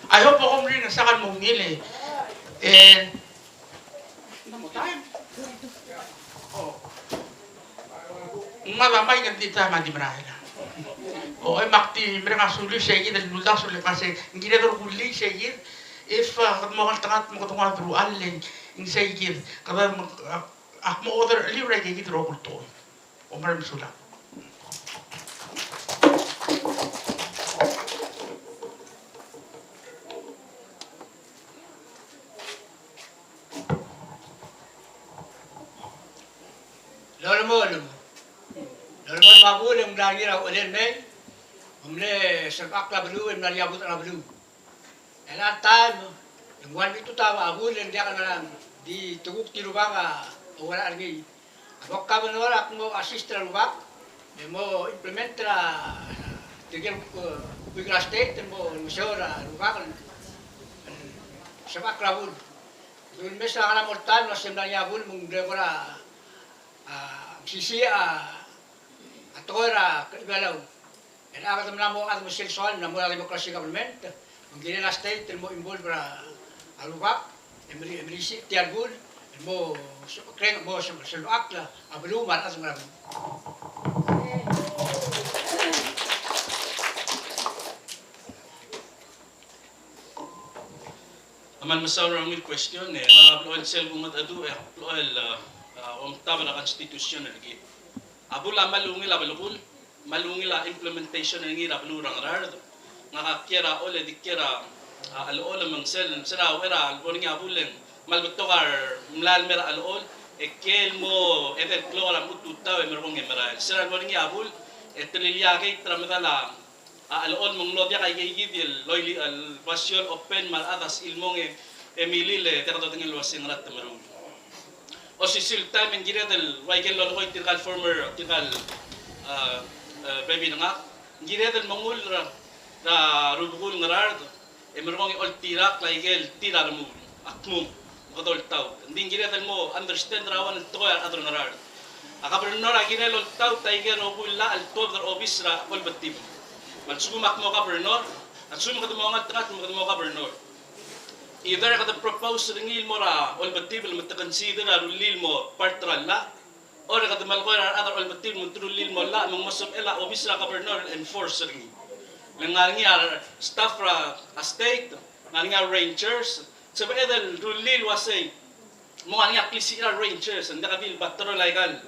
I hope a kom ring a second mo ngilai. And ng mada maik e ng di taem a di merael. O, e me ak di mereng a sulir sei kid el uldasu el uasei ng kired el kullii sei kid, if, a, kede mo ngeltengat me kede nguu a deruchall e ng sei kid, kede mo, a, ak mo odersii er a ikei kid el rokui el tekoi. Kom kmal mesulang. Lolemolem. Lolemolem a bul e ng mla er ngii er a uchelel mei. Ng mle sebechakl a beluu, e ng mla er ngii a budech er a beluu. E a taem, e ng ua el mitut a bul e ng diak el ngerang, di te kuk di rubak a oureng er ngii. A bo kuk governor a kmo assist er a rubak, e mo implement er a, tirke el, e, buik er a state, e mo olengeseu er a rubak el, el sebechakl a bul. Ulemes a ngar er a mo el taem el uasei ng mla er ngii a bul me ng mle kora, a, mesisiich a, a tekoi er a Belau. E a kede mla mo chad me sel soal, mla mo er a democracy government, me ng kirel a state el mo involve er a rubak, e meri, e merisiich tia el bul, el mo se-, kreng, mo se-, sebechakl a beluu me a rechad er a beluu. A kmal mesaul er a ungil question, e, ngak a blechoel sel kungedecheduch, e, blechoel, a, a, omtab er a constitution er kid. A bul a kmal ungil a belkul, kmal ungil a implementation er ngii er a beluu er a Ngaraard. Ngak a kiei er a Ollei e di kiei er a, a, Chelochol me ng sel, sel a uchei er a lebo er ngii a bul e ng kmal betok a remla el mei er a Chelochol, e kiei el mo edei el klou er a mechut el tutau e merekong e merael. Sel lebo er ngii a bul, e te lilia a gate er a medal a A Chelochol me ng mlo diak a ikeikid el, el basio el open me a rechad a sebechir el mong e milil e diak dodengei el uasei ngera te meruul. Osisiu el taem e ng kired el ua ikel lolekoi tirka el former, tirka el, a, a, baby er ngak. Ng kired el mengull er a, er a rubekul Ngaraard, e merekong e oltirakl a ikel tir a remuul, a kmung, me kede oltaut. Ng di ng kired el mo understand er a one el tekoi a rechad er a Ngaraard. A kabernor a kirel oltaut a ikel rokui el llach el tuobed er a obis er a Olbetibel. Me a lsekum ak mo kabernor, a lsekum kede mo ngeltengat me kede mo kabernor, either kede propose er ngii el mo er a Olbetibel me te consider a rullii el mo part er a llach, or kede melekoi er a rechad er a Olbetibel me te rullii el mo llach, me ng mo sebechel a obis er a kabernor el enforce er ngii. Le ng ngar er ngii a staff er a state, ng ngar er ngii a rangers, sebeched el rullii el uasei, mo ngar er ngii a klisichir a rangers, ng diak di el patrol a ikal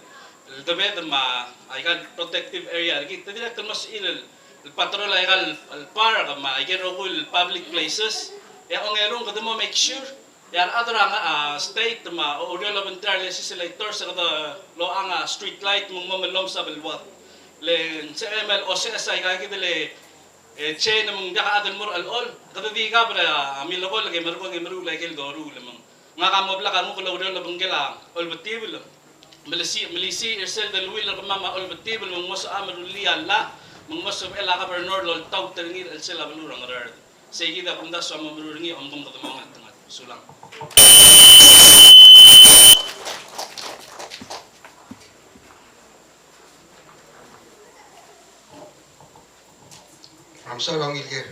debed me a ikal protective area er kid, te dirrek el mo sebechir el, el patrol a ikal park me a ikel rokui el public places, e a ongelung kede mo make sure e a rechad er a, a, state me a oureor el obengterir a legislators e kede locha a street light me ng mo mellomes a beluad. Le ng sebechem el oseches a ikakid el, e, chain me ng diak a chad el mo er a chelechol, kede di kab er a milekoi el ke merekong e meruul a ikel doruul me ng. Ngak a mo blak a nguk el oureor el obengkel a Olbetibel. Melisiich, melisiich er sel deleuill er kemam a Olbetibel me ng mo sebecham el rullii a llach, me ng mo sebechel a kabernor el oltaut er ngii er a chelsel a beluu er a Ngaraard. Sei kid a kumdasu a mo meruul er ngii, omkom kede mo ngeltengat. Sulang. Ramsau er a ungil ker.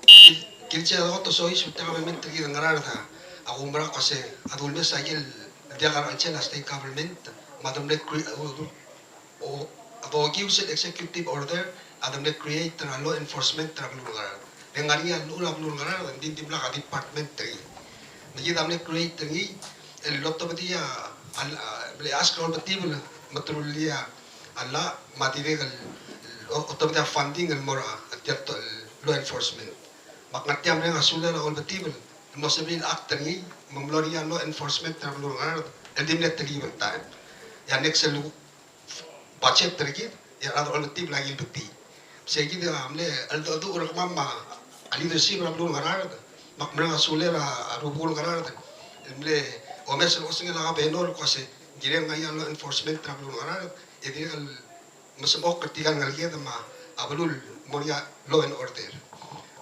Kid, kid sel kot osois, me te kabelment er kid er a Ngaraard a, a kumerang el kmo se a dulemes a ikel diak a chelsel a state government, me a de mle cre-, o, o, a dokiu sel executive order a de mle create er a law enforcement er a beluu er a Ngaraard. Le ng ngar er ngii a llechul a beluu er a Ngaraard, ng di, ng dimlak a department er ngii. Me kid a mle create er ngii el otobedii a, a, a, mle ask er a Olbetibel me te rullii a llach, me a dirrek el, o-, otobedii a funding el mo er a, a tia el law enforcement. Me ak ngar tia el mereng a sulel a Olbetibel el mo sebechir el act er ngii, me ng mlo er ngii a law enforcement er a beluu er a Ngaraard el di mle telkib el taem. E a next el budget er kid, e a rechad er a Olbetibel a kilbetii. Sei kid a mle cheldecheduch er kemam a leadership er a beluu er a Ngaraard, me ak mereng a sulel a rubekul Ngaraard el mle omes er a osengel a kabenor el kmo se ng kirel ngar er ngii a law enforcement er a beluu er a Ngaraard, e dirrek el mesmechokl er tirka el ngeleked me a beluu el mo er ngii a law and order.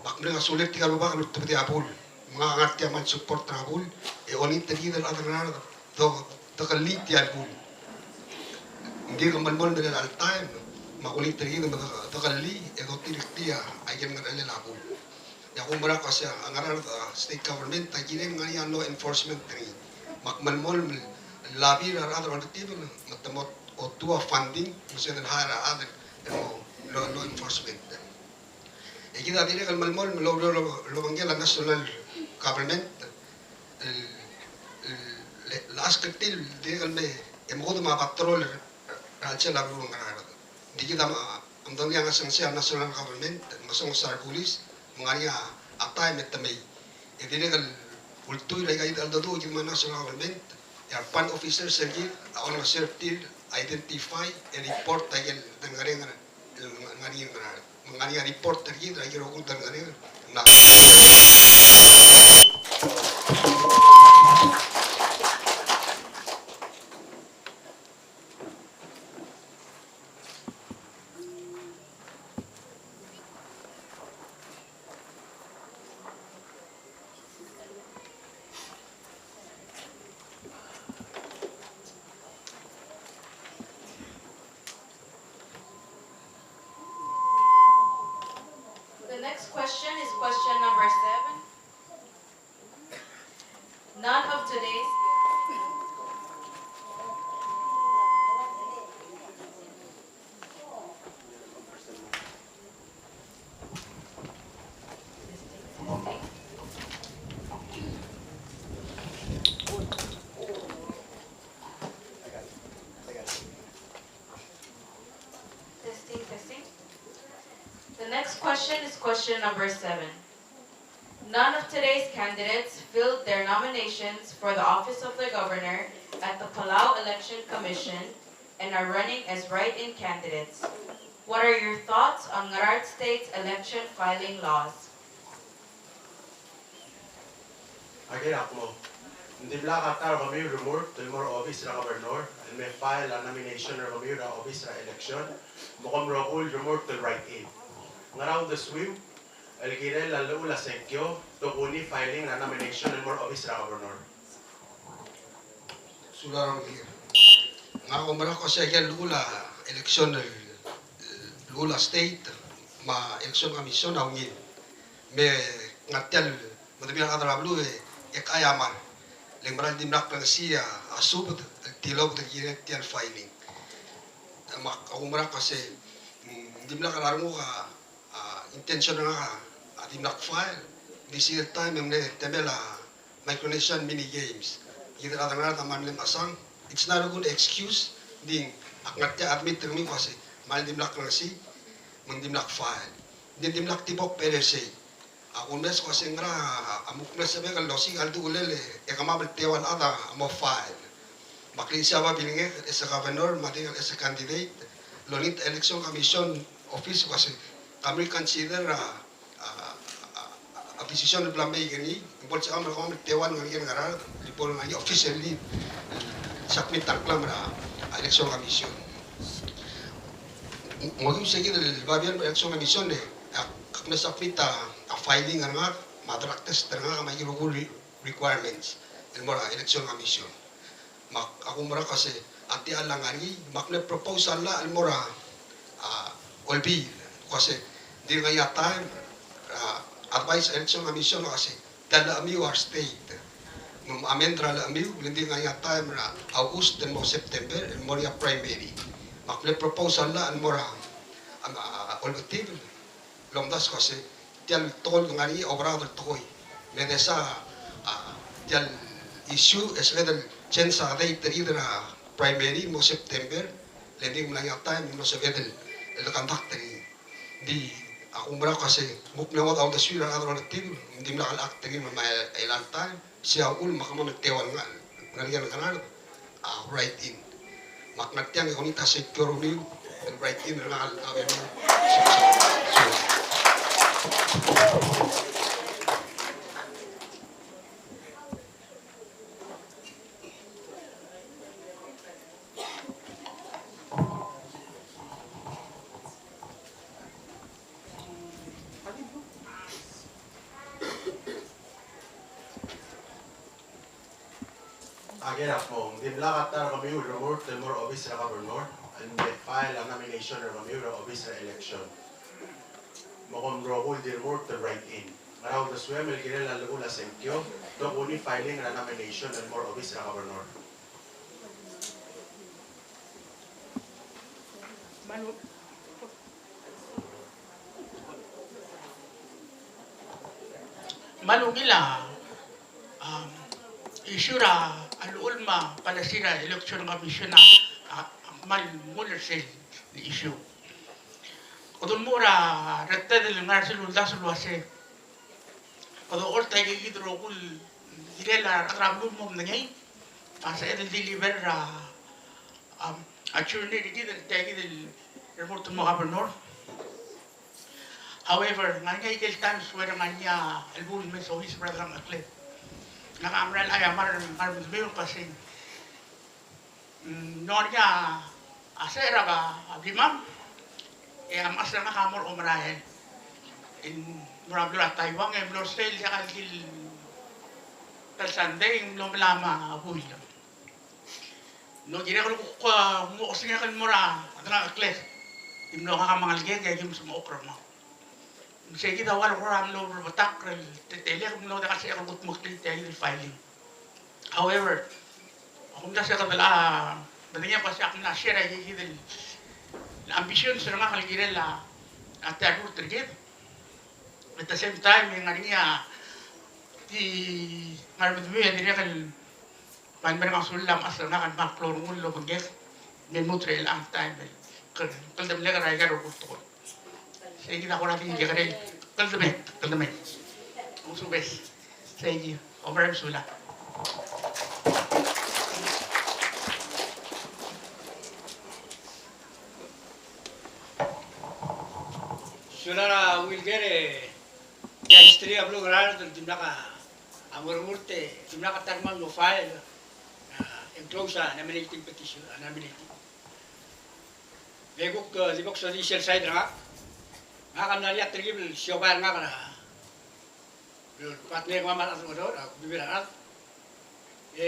Me ak mereng a sulel tirka el rubak el ultebedii a bul. Me ngak a ngar tia el support er a bul, e olengit er kid el chad er a Ngaraard, do, dekellii tia el bul. Ng di ke melemolem er chelecha el taem, me ak olengit er kid me de, dekellii, e dotirakl tia a ikel ngerchelel a bul. E a kumerang el kmo se a Ngaraard, a, state government a kirel ngar er ngii a law enforcement er ngii. Me ak melemolem el lobby er a rechad er a Olbetibel me te mo otuu a funding me se de hire a rechad el mo law, law enforcement. E kid a dirrek el melemolem el oureor el obengkel a national government el, el, el ask er tir el dirrek el me, e mo kudem a patrol er a chelsel a beluu er a Ngaraard. Ng di kid a, a mdengei a ngesengesii a national government, ngesonges a rebulis, me ng ngar er ngii a taem e te mei. E dirrek el ultuil er aika el cheldecheduch, kid me a national government, e a re band officers er kid a olengeseu er tir el identify e report a ikel dengerenger el ngar er ngii er a Ngaraard. Me ng ngar er ngii a report er kid er a ikel rokui el dengerenger. The next question is question number seven. None of today's Testing, testing. The next question is question number seven. None of today's candidates filled their nominations for the office of the governor at the Palau Election Commission and are running as write-in candidates. What are your thoughts on Ngaraard State's election filing laws? Ak kmo Ng dimlak a ta er kemiu el remurt el mo er a obis er a governor el me file a nomination er kemiu er a obis er a election, me kom rokui el remurt el write in. Ngera uldesuiu el kirel a llechul a sengkio, tokuni filing er a nomination el mo er a obis er a governor? Sulang er kemiu. Ngak a oumerang el kmo se a ikel llechul a election el llechul a state me a election commission a ungil. Me ngar tia el medemiu a rechad er a beluu e, e kaiamar. Le ng mera el dimlak kurengesii a subed el tilobed el kirel tia el filing. Me ak oumerang el kmo se, mm, dimlak a renguk a, a, intention er ngak a, a dimlak file. Ng di sel taem e ng mle temel a Micronesian Mini Games. Kid a rechad er a Ngaraard a mle mechesang. It's not a good excuse. Ng di ak ngar tia el admit er kemiu el kmo se, me ng dimlak kurengesii, me ng dimlak file. Ng di dimlak tibok el beches er sei. A kumes el kmo se ngera a mo kmo sebechek el osiik a ledulel e kemam el teuang el chad a mo file. Me ak lisiich a babilngek el as a governor me a dirrek el as a candidate el olengit a election commission office el kmo se kom reconsider a, a, a, a decision el bla mei er ngii, e bo lsebecham el kemam el teuang el ngar er ngii er a Ngaraard, e bo lengar er ngii officially el submit a reklam er a election commission. Ng okiu se kid el babier el election commission e ak mle submit a, a filing er ngak me a drug test er ngak me a ikel rokui el requirements el mo er a election commission. Me ak oumerang el kmo se a techall a ngar er ngii, me ak mle propose a llach el mo er a, a, Olbiil el kmo se ng di ngar er ngii a taem er a, advice a election commission el kmo se tia el llachemiu a re state. Me amend er a llachemiu, le ng di ngar er ngii a taem er a August el mo September el mo er ngii a primary. Me ak mle propose a llach el mo er a, a, a, Olbiil el omdasu el kmo se tia el tekoi el ngar er ngii a oberaod el tekoi. Me desa, a, tia el issue e sebeched el change a date er kid er a primary el mo September, le ng di mla er ngii a taem el mo sebeched el, el conduct er ngii. Ng di ak oumerang el kmo se ng kuk mle ngodech a uldesuir a rechad er a Olbiil, ng dimlak el act er ngii me a, a, el taem. Se a uchul me kemam el teuang el ngar er ngii er a Ngaraard a write in. Me ak ngar tiang e olengit a sengkio er kemiu el write in er ngak el governor. Ak er a kmo ng dimlak a ta er kemiu el remurt el mo er a obis er a governor el me file a nomination er kemiu er a obis er a election. Me kom rokui el di remurt el write in. Ngera uldesuem el kirel a llechul a sengkio, tokuni filing er a nomination el mo er a obis er a governor? Me a lu-, me a lungil a, um, issue er a llechul me a policy er a election commission a, a, a kmal mle er sel issue. Kede mo er a reted el ngar er sel uldasu el uase kede ocholt a ikakid el rokui el kirel a rechad er a beluu el mo medengei, me a sebeched el deliver er a, um, a journey er kid el tia kid el remurt el mo governor. However, ngar er ngii a ikel times where ngar er ngii a chelebuul el me soiseb er a delengcheklir. Ngak a mera el aiamar el ngar er a medemiu el kmo se ng mlo ngar er ngii a secher er a blimam, e a mechas er ngak a mo er a omerael. E ng mo er a beluu er a Taiwan, e ng mlo er sel diak el di el ta el Sunday, e ng mlo melai me a buil. Ng mlo kirek el kuk mo osengek el mo er a delengcheklir. E ng mlo ngak a mengelekek e aki mesmechokl er kemam. Me sei kid a ua el kora mlo rebetakl er a teletelek, mlo diak el sebechek el kudmeklii tia kid el filing. However, ak omdasu e kede locha medengei el kmo se ak mla share a ikakid el ambitions er ngak el kirel a, a tia el rurt er kid. At the same time, e ng ngar er ngii a di ngar er a medemiu e dirrek el Bai mereng a sulir a mechas er ngak el kmal klou el nguu el obengkek, me lmuut er chelechang el taem el kldemlek er aika el rokui el tekoi. Sei kid a kora di kekerei, kldemei, kldemei. Ousbech. Sei kid, kom kmal mesulang. Sulang er a Wilker e, tia history er a beluu er a Ngaraard el dimlak a a mo remurt e dimlak a ta el kmal mo file, a, e ng close a nominating petition, a nominating. Me kuk, e, di bo ksodii sel side er ngak. Ngak a mla er ngii a telkib el siobai er ngak er a, el partner er ngak me a rechad er a Oreor, a, bebil er a rechad. E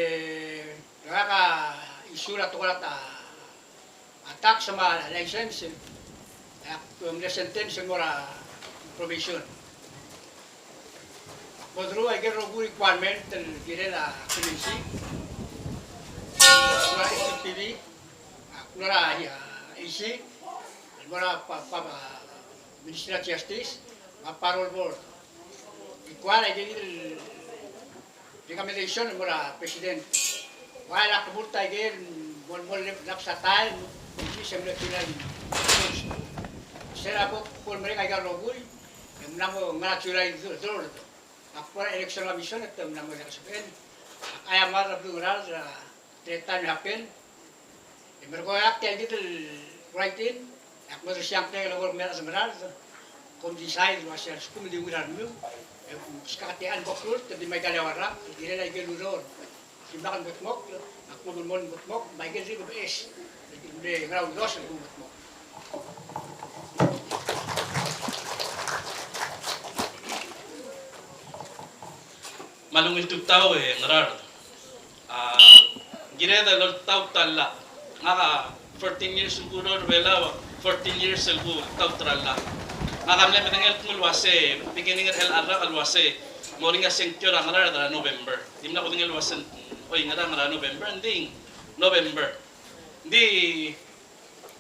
ngak a issue er a tekoi er a ta, a tax me a license, e ak mle sentence el mo er a probation. Bo deruul aike el rokui el requirement el kirel a clemency, a H P P, a, a, a, el mo er a pa, pa, pa, Ministry of Justice, me a parole board. Require aike el recommendation el mo er a president. Ua el ak remurt aike el mo, mo lapse a taem, which is e mle July first. Se er a bo kuk merek aike el rokui, e ng mla mo ngar er a July third. Ak mo er a election commission e te mla mo er a election. Ak aia mad er a beluu er a Ngaraard er a teletael el happen. E merekong e ak tia kid el write-in, e ak mo odersii a ngklek el eko el mei er a Ngaraard, kom decide el uasei a lsekum di ungil a rengmiu, e kuk skak a techall el bo klurt, e di me aika el eua el rak, el kirel aike el ureor. Dimlak el mengedmokl, ak mo melemolem el mengedmokl, me aike el di beches, el mle ngera uldasu el mengedmokl. Me a ungil tutau e Ngaraard. A, kired el oltaut a llach. Ngak a fourteen years el kureor er a Belau, fourteen years el kutaut er a llach. Ngak a mle medengei el kmo el uasei, beginning er chelecha el rak el uasei, mo er ngii a sengkio er a Ngaraard er a November. Dimlak kudengei el uasei, oi, ngerang er a November, ng di November. Ng di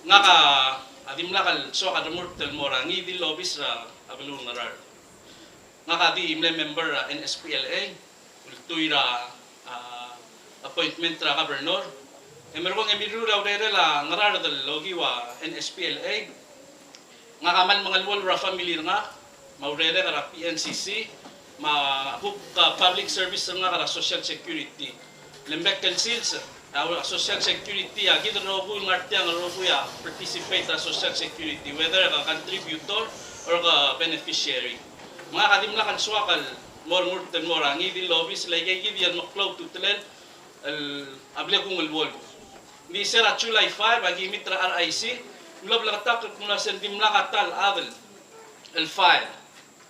ngak a dimlak el soak el remurt el mo er a ngii di el obis er a beluu er a Ngaraard. Ngak a di mle member er a N S P L A, ultuil er a, a, appointment er a governor. E merekong e mirruul a urerel a Ngaraard el okiu a N S P L A. Ngak a kmal mengeluolu er a family er ngak, me a urerek er a P N C C, me a kuk, a, public service er ngak er a Social Security. Le ng bek el sils, a, Social Security, a kid el rokui el ngar tiang el rokui a participate er a Social Security, whether ke contributor or ke beneficiary. Me ngak a dimlak el soak el mo er ngurt el mo er a ngii di el obis, le aikei kid el meklou a ultutelel el a bla kung el bo. Ng di se er a July five, aki meet er a R I C, ng mlo bleketakl el kmo ng uasei ng dimlak a ta el chad el file.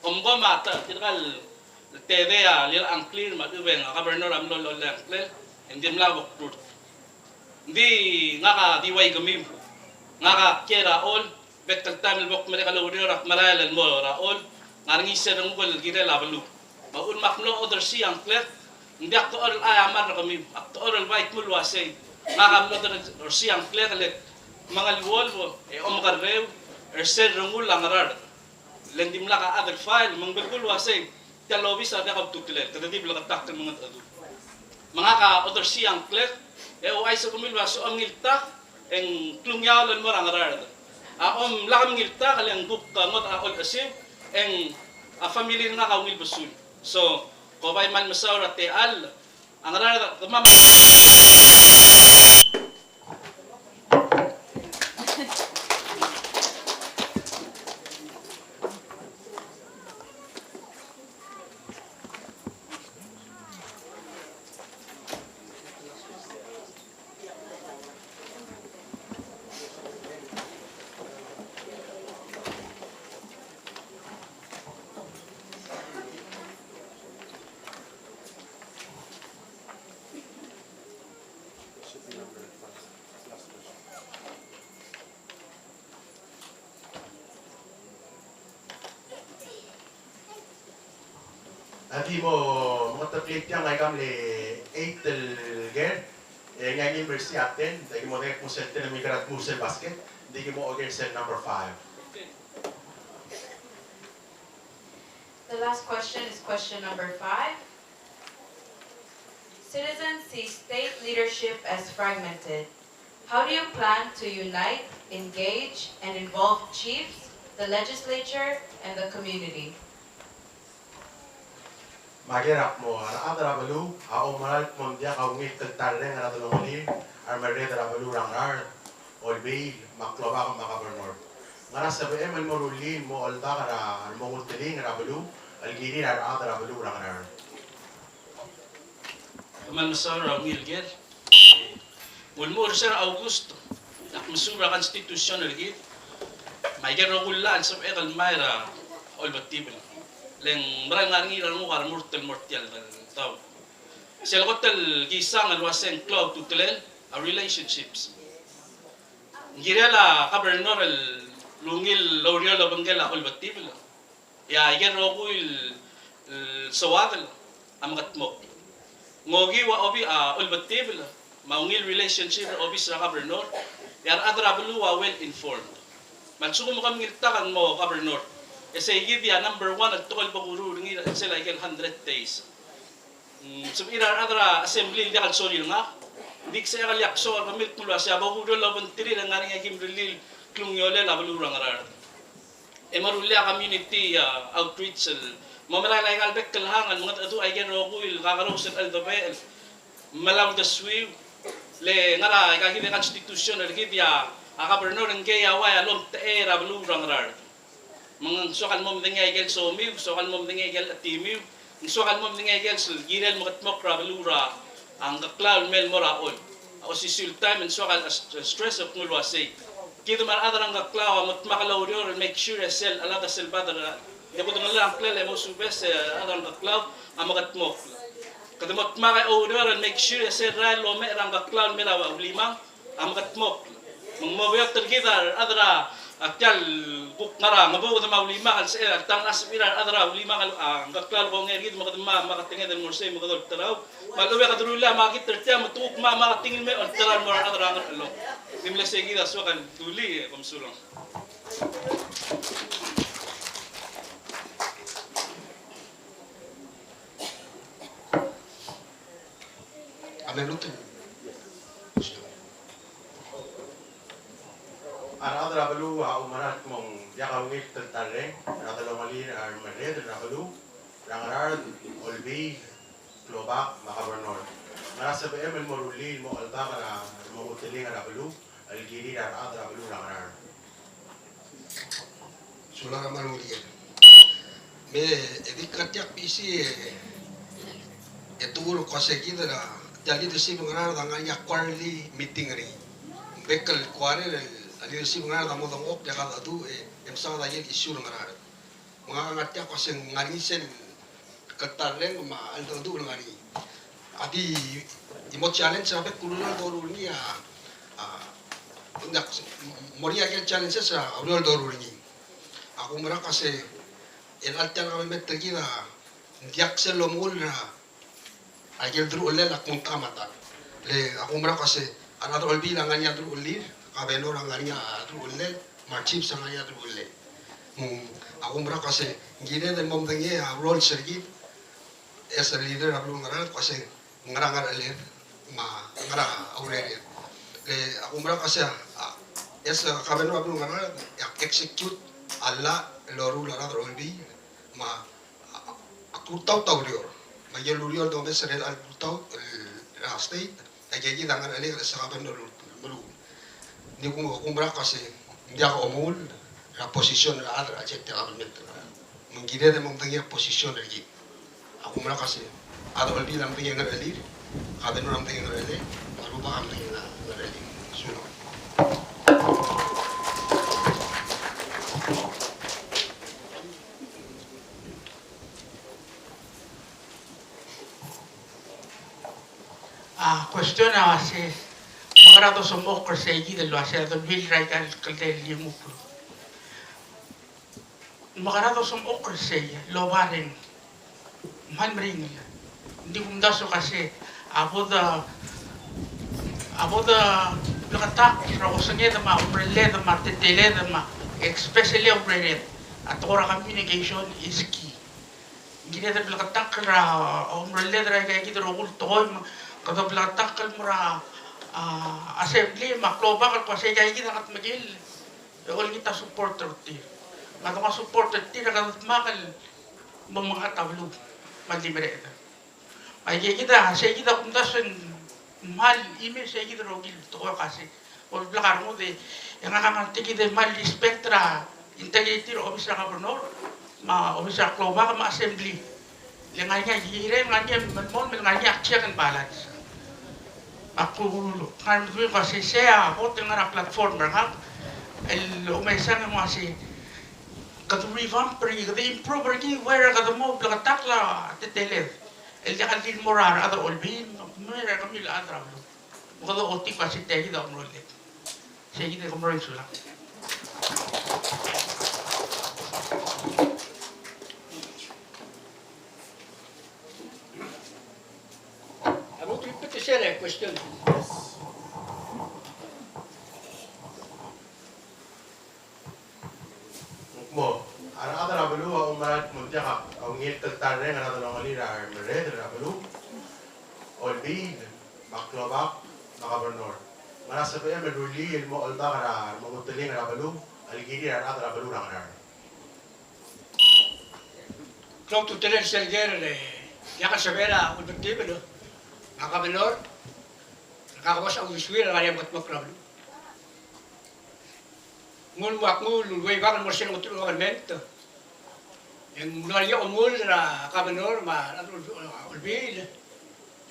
Omko me a ta, tirka el tedei a lilia a ngklir me a lechub e ng a governor a mlo loia a ngklel, e ng dimlak bo kurt. Ng di ngak a di ua kemiu, ngak a kiei er a Choll, bek el taem el bo kmerek el oureor ak merael el mo er a Choll, ng ngar er ngii sel renguk el kirel a beluu. Me a uchul me ak mlo odersii a ngklek, ng diak kora el aiamar er kemiu, ak kora el bai kmo el uasei, ngak a mlo odersii a ngklek el kmengeluolu e omekerreu er sel rengul a Ngaraard. Le ng dimlak a chad el file, me ng belkul uasei, tia el obis a diak a ultutelel, kede di bleketakl el mengedecheduch. Me ngak a odersii a ngklek, e ouchais er kemiu el uasei omngiltak, e ng klungiaol el mo er a Ngaraard. A omlak mngiltak, le ng kuk ngodech a olechesiu, e ng a family er ngak a ungil besul. So, kom bai kmal mesaul er a techall, a Ngaraard, kemam. Aki mo, mo mengeteklii tiang, aika mle eight el ker, e ngii a ngii el mercy a ten, e aki mo dengei el kmo sel ten e mei er a kmo sel basket, e aki mo oker sel number five. The last question is question number five. Citizens see state leadership as fragmented. How do you plan to unite, engage, and involve chiefs, the legislature, and the community? Me a ker a kmo, a rechad er a beluu a oumera el kmo ng diak a ungil kltarreng er a delongelir a remerreder er a beluu er a Ngaraard, Olbiil, me a klobak me a governor. Ngera sebechem el mo rullii el mo oldak er a, mo ngulteling er a beluu el kirir a rechad er a beluu er a Ngaraard? Kmal mesaul er a ungil ker. Ng ulemuchel er se er a August, ak mesuub er a constitution er kid. Me aike el rokui el llach el sebechek el mei er a olbetibel. Le ng mera el ngar er ngii er a renguk a remurt el mo er tia el daob. Sel kot el kisang el uasei ng klou a ultutelel a relationships. Ng kirel a governor el ungil el oureor el obengkel a olbetibel. E aike el rokui el, el soadel a mekedmokl. Ng okiu a obi-, a olbetibel me a ungil relationship er a obis er a governor, e a rechad er a beluu a well informed. Me a lsekum ke mengiltak el mo governor, e sei kid a number one el tekoi el bo kuruul er ngii er a chelsel aike el hundred days. Mm, sebechir a rechad er a assembly el diak el sorir ngak. Ng di sebechek el diak soak el kemiu el kmo uasei a bo kuruul el obengterir e ng ngar er ngii a kim rellii el klungiolel a beluu er a Ngaraard. E meruul a community, a, outreach el mo merael aika el bek el hang el mengedecheduch aike el rokui el kakerous el cheldebechel me a uldesuiu. Le ngar er aika kid el constitution er kid, a governor ngikei a ua a lomtechei er a beluu er a Ngaraard. Me ng soak el mo medengei aike el somiu, soak el mo medengei aike el chetimiu, ng soak el mo medengei aike el kirel mekedmokl er a beluu er a Ngkeklau el mei el mo er a Ollei. A osisiu el taem e ng soak el stress el kmo uasei, kid me a rechad er a Ngkeklau a mo dmak el oureor el make sure e sel chelechang e sel bad er a, e kudengei a ngklel e mo subes e a rechad er a Ngkeklau a mekedmokl. Kede mo dmak el oureor el make sure e sel rael el omech er a Ngkeklau el mei er a Ulimang a mekedmokl. Me ng mo beot er kid a rechad er a, a tia el kuk ngar er a Ngebuked me a Ulimang el sebechel, a lta ng sebechir a rechad er a Ulimang el, a, Ngkeklau el kongei er kid me kede mo, mo katenged el mo er sei me kede olterau. Me a lechub e kede rullii a makit er tia me te kuk mo, mo katingel el me olterau el mo er a rechad er a Ngerchelong. Ng di mle sei kid a soak el dulii, e kom sulang. A rechad er a beluu a oumera el kmo ng diak a ungil el teltarreng er a delongelir a remerreder er a beluu er a Ngaraard, Olbiil, klobak me a kabernor. Ngera sebechem el mo rullii el mo chelebangel a remengeteling er a beluu el kirir a rechad er a beluu er a Ngaraard? Sulang er a mal ungil. Me e di katiak bisi e, e tuul ko se kid er a, tia el leadership er a Ngaraard a ngar er ngii a quarterly meeting er ngii. Bek el quarter el, a leadership er a Ngaraard a mo dengchokl e kadecheduch e, e msa a issue er a Ngaraard. Me ngak a ngar tiang ko se ng ngar er ngii sel kltarreng me a cheldecheduch el ngar er ngii. A di, di mo challenge er a bek el ureor el doruul er ngii a, a, ng diak, mo er ngii a ikel challenges er a ureor el doruul er ngii. Ak oumerang ko se, el chelecha el tiang a kabelment er kid a, ng diak sel lomuchel er a, aike el deruchellel a kungta me a tang. Le ak oumerang ko se a rechad er a Olbiil a ngar er ngii a deruchellir, a kabernor a ngar er ngii a deruchellel, me a chiefs a ngar er ngii a deruchellel. Mm, ak oumerang ko se ng kired el mo medengei a roles er kid as a leader er a beluu er a Ngaraard, ko se ngera a ngercheled me a ngera a urered. Le ak oumerang ko se a, as a kabernor er a beluu er a Ngaraard, e ak execute a llach el loruul a rechad er a Olbiil me a a, a, a kltaut a ureor. Me a ikel ureor el domes er a kltaut er a state, a ikakid a ngercheled er a kabernor el meruul. Ng di ak oumerang ko se ng diak omuchel er a position er a chad er a executive government. Me ng kired el mo medengei a position er kid. Ak oumerang ko se a rechad er a Olbiil a medengei a ngerchelir, kabernor a medengei a ngerchelir, me a rubak a medengei a ngerchelir. Sulang. A question a uase, mekera dosomechokl er seikid el uase a dolbiil er aika el kldei el ngii el mukl. Mekera dosomechokl er sei el oba reng, kmal meringel. Ng di kumdasu el kmo se a bo de, a bo de bleketakl er a osenged me a omerelled me a teleteled me a especially a omerelled. A tekoi er a communication is key. Ng kired el bleketakl er a omerelled er aika kid el rokui el tekoi me kede bleketakl el mo er a, a, assembly me a klobak el kmo se aika kid a ngetmeklel e olengit a support er tir. Me a dongua support er tir e kede dmak el mo mengat a beluu me a di mereched. Me aika kid a, seikid a kumdasu e ng kmal email seikid el rokui el tekoi el kmo se Olblak a rengud e ngak a ngar tia kid el kmal respect er a integrity er a obis er a governor, me a obis er a klobak me a assembly. Le ngar er ngii a kirel, ngar er ngii a melemolem, ngar er ngii a check and balance. Ak kuk ngar er ngii a uase sei a kot el ngar er a platform er ngak el omes er ngii el uase kede revamp er ngii, kede improve er ngii, where kede mo bleketakl a teletelel el diak el di mo er a rechad er a Olbiil, me er kemiu el chad er a beluu. Me kede ochotii el uase tia kid a omerolek. Sei kid e kom meruul, sulang. A bo kuk repeat sel question. Mo, a rechad er a beluu a oumera el kmo ng diak a ungil kltarreng er a delongelir a remerreder er a beluu, Olbiil, me a klobak, me a kabernor. Ngera sebechem el rullii el mo oldak er a remengeteling er a beluu el kirir a rechad er a beluu er a Ngaraard? Klou a ultutelel sel ker el diak el sebechel a Olbetibel me a kabernor el kakebesech a uldesuir el ngar er ngii a mekedmokl er a beluu. Nguu el mo ak nguu el way back el mo er sel ongeteruich el government. E ng ngar er ngii a omengull er a kabernor me a rechad er a Olbiil.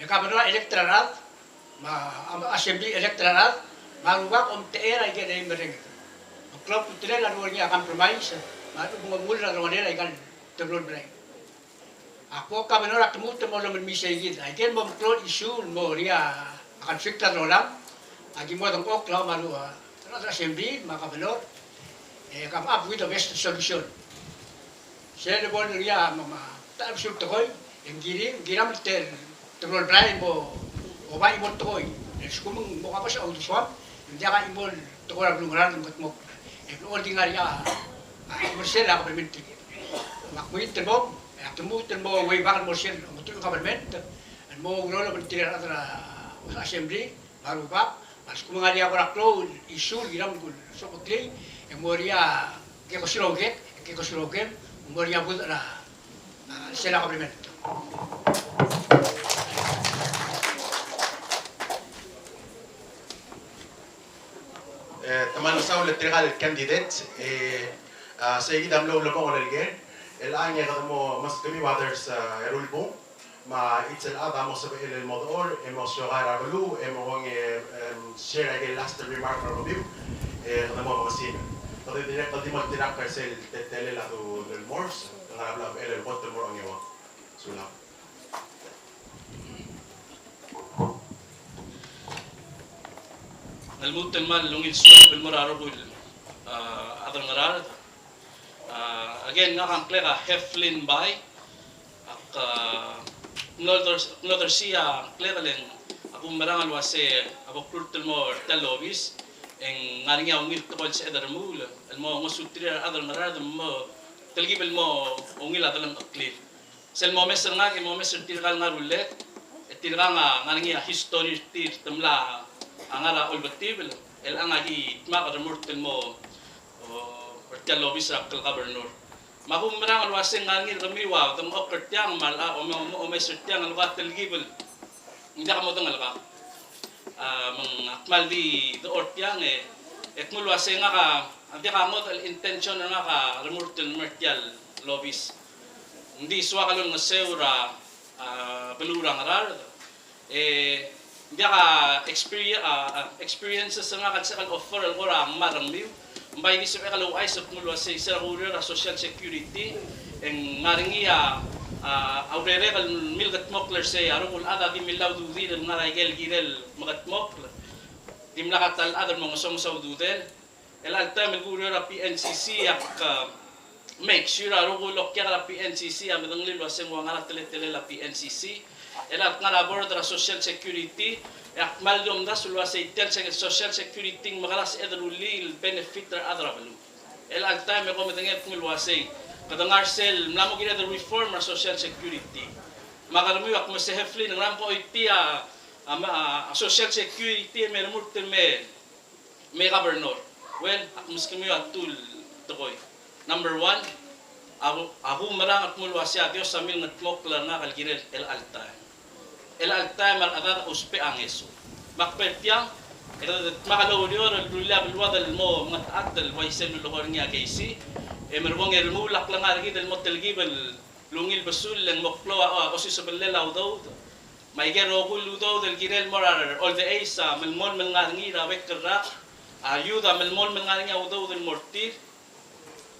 E kabernor a elect er a rechad, me a assembly a elect er a rechad, me a rubak a omtechei er aike el merrenged. Me klou a ultutelel a lebo er ngii a compromise, me a lebo omengull er a delongelel aika el teblo el blai. Ak bo kabernor a ki lmuut el mo lomelmisei kid. Aike el mo meklou el issue el mo er ngii a conflict er a delongelam, a ki mo dengchokl el mo er a rechad er a assembly me a kabernor, e come up with the best solution. Sel bo er ngii a me, me a ta er a besul tekoi, e ng kirir, ng kirir a mo te, teblo el blai el mo, oba chimo el tekoi. E lsekum ng mo kabesech a uldesuam, ng diak a chimo el tekoi er a beluu er a Ngaraard el mekedmokl. E blechoel di ngar er ngii a, a, chimo er sel a kabelment er kid. Me ak mui el mo, e ak mui el mo way back el mo er sel ongeteruich el government, el mo oureor el obengterir a rechad er a assembly, me a rubak, me a lsekum ng ngar er ngii a kora klou el issue el kiram el sobeklii, e mo er ngii a kekosil a ukek, e kekosil a ukem, mo er ngii a budech er a, a, sel a kabelment. E, te mla mesaul er tirka el candidate, e, a, sei kid a mlo ulebongel el ker, el chelechang e kede mo meskemiu a others, a, eru el bung, me a itsel chad a mo sebechel el mo dechor, e mo siokai er a beluu, e mo kongei, em, share aike el last remark er kemiu, e kede mo obengesii. Kede dirrek el di mo oltirakl er sel teletelel a Dulmors, el ngar er a blachebechel el kot el mo er a Ongeua. Sulang. Ng lmuut el kmal ungil sueleb el mo er a rokui el, a, chad er a Ngaraard. A, again, ngak a ngklek a Heflin Bai. Ak, a, mlo olders-, mlo oldersii a ngklek e le ng, a, kumerang el uase a bo klurt el mo er tia el obis, e ng ngar er ngii a ungil tekoi el sebeched el remuul el mo ngosuterir a rechad er a Ngaraard me mo telkib el mo ungil a delengcheklir. Sel momes er ngak e momes er tirka el ngar er a ullek, e tirka a ngar er ngii a history er tir, te mla ngar er a Olbetibel, el chelechang a ki dmak el remurt el mo, o, er tia el obis er a bek el kabernor. Me a kumerang el uase ng ngar er ngii er kemiu a dengchokl er tiang me a, o, o, omes er tiang el ua telkib el ng diak a mo dengelekak. A, me ng ak kmal di dechor tiang e, e kmo el uase ngak a, a diak a ngodech el intention er ngak a remurt el mer tia el obis. Ng di soak el olengeseu er a, a, beluu er a Ngaraard. E, ng diak a experi-, a, a, experiences er ngak el sebechek el offer el kora ngmai er kemiu. Ng bai di sebechek el ouchais el kmo el uasei, se er a kureor er a Social Security, e ng ngar er ngii a, a, a urerek el milkedmokl er sei, a rokui el chad a di mla ududir el ngar er a ikel kirel mekedmokl. Dimlak a ta el chad el mo ngesonges a ududel. Chelecha el taem el kureor er a P N C C, ak, a, make sure a rokui el okiak er a P N C C a medengelii el uasei ng ua ngar er a teletelel a P N C C. Chelecha el kngar er a board er a Social Security, e ak kmal di omdasu el uasei tia el se-, Social Security ng mekera sebeched el rullii el benefit er a rechad er a beluu. Chelecha el taem e kom medengei el kmo el uasei, kede ngar er sel mla mo kired el reform er a Social Security. Me a keremiu a kmo se Heflin, ngera me ke choitii a, a, a Social Security e me remurt el me me governor. Well, ak meskemiu a two el tekoi. Number one, a ku, a kumerang el kmo el uasei a Dios a milngedmokl er ngak el kirel chelecha el taem. Chelecha el taem a rechedad a ousbech a ngeso. Me ak bai er tiang, e kede dmak el oureor el rullii a beluad el mo mengetechat el uaisei el lulekoi er ngii a keisi, e merekong e remuul a klengar er kid el mo telkib el ungil besul e ng mo klou a, a osisebellel a udoud. Me aike el rokui el udoud el kirel el mo er a re, oldeches a melemolem el ngar er ngii er a bek el rak, a youth a melemolem el ngar er ngii a udoud el mo er tir.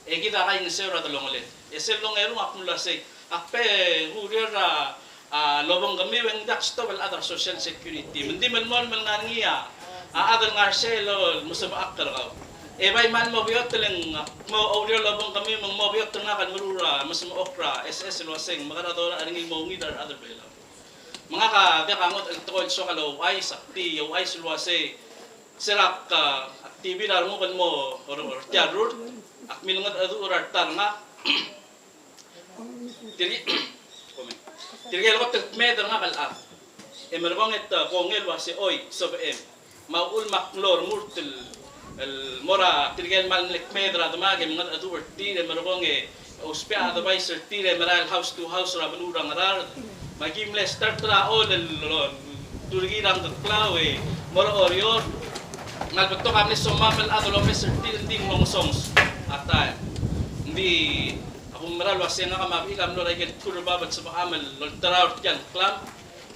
E kid a kaingeseu er a delongeled. E sel longerung ak mle uasei, ak bo kureor er a, a, lobengkemiu e ng diak stob el chad er a Social Security. Me ng di melemolem el ngar er ngii a, a chad el ngar er sei el mesebechakl er kau. E bai mal mo beot el ng ak mo oureor el lobengkemiu me ng mo beot el ngak el meruul er a mesmechokl er a S S el uasei, me kede dorael er ngii el mo ungil er a rechad er Belau. Me ngak a diak a ngodech el tekoi el soak el ouchais, ak di ouchais el uasei, se er a ak, a, ak di bil a renguk el mo er, er tia el rurt, ak milengedecheduch er a reta er ngak. Tirke, tirke el kot el kmeed er ngak el chad. E merekong e te kongei el uasei, oi, sebechem. Me a uchul me ak mlo remurt el, el mo er a tirke el mal mle kmeed er a demak e mengedecheduch er tir, e merekong e ousbech a advice er tir e merael house to house er a beluu er a Ngaraard. Me aki mle start er a chol el, el, el turkii er a Ngkeklau e mo er a Oreor. Me a lebetok a mle somam el chad el omes er tir, ng di ng mo ngesonges a taem. Ng di a kumera el uasei ngak me a bechik a mlo er a ikel klou el bab el sebecham el olterau er tia el ngklam.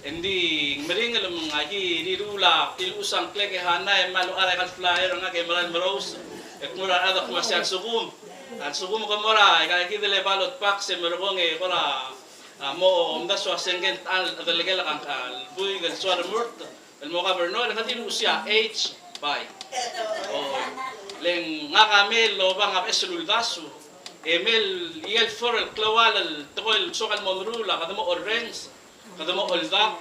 Ng di ng meringel me ng aki riruul a kiluches a ngklek e Hana e mal locha er a ikal flyer er ngak e merael merous. E kmo er a rechad el kmo uasei a lsekum, a lsekum ke mo er a ika kid el ballot box e merekong e kora, a, mo omdasu a sengkio el chad el delekel a kang, a, buik el soal remurt el mo governor, e ng di luchesii a H, bai. O, le ng ngak a mei el obang a beches el uldasu. E mei el, ikel four el kleual el tekoi el soak el mo meruul a kede mo orrenges, kede mo oldak,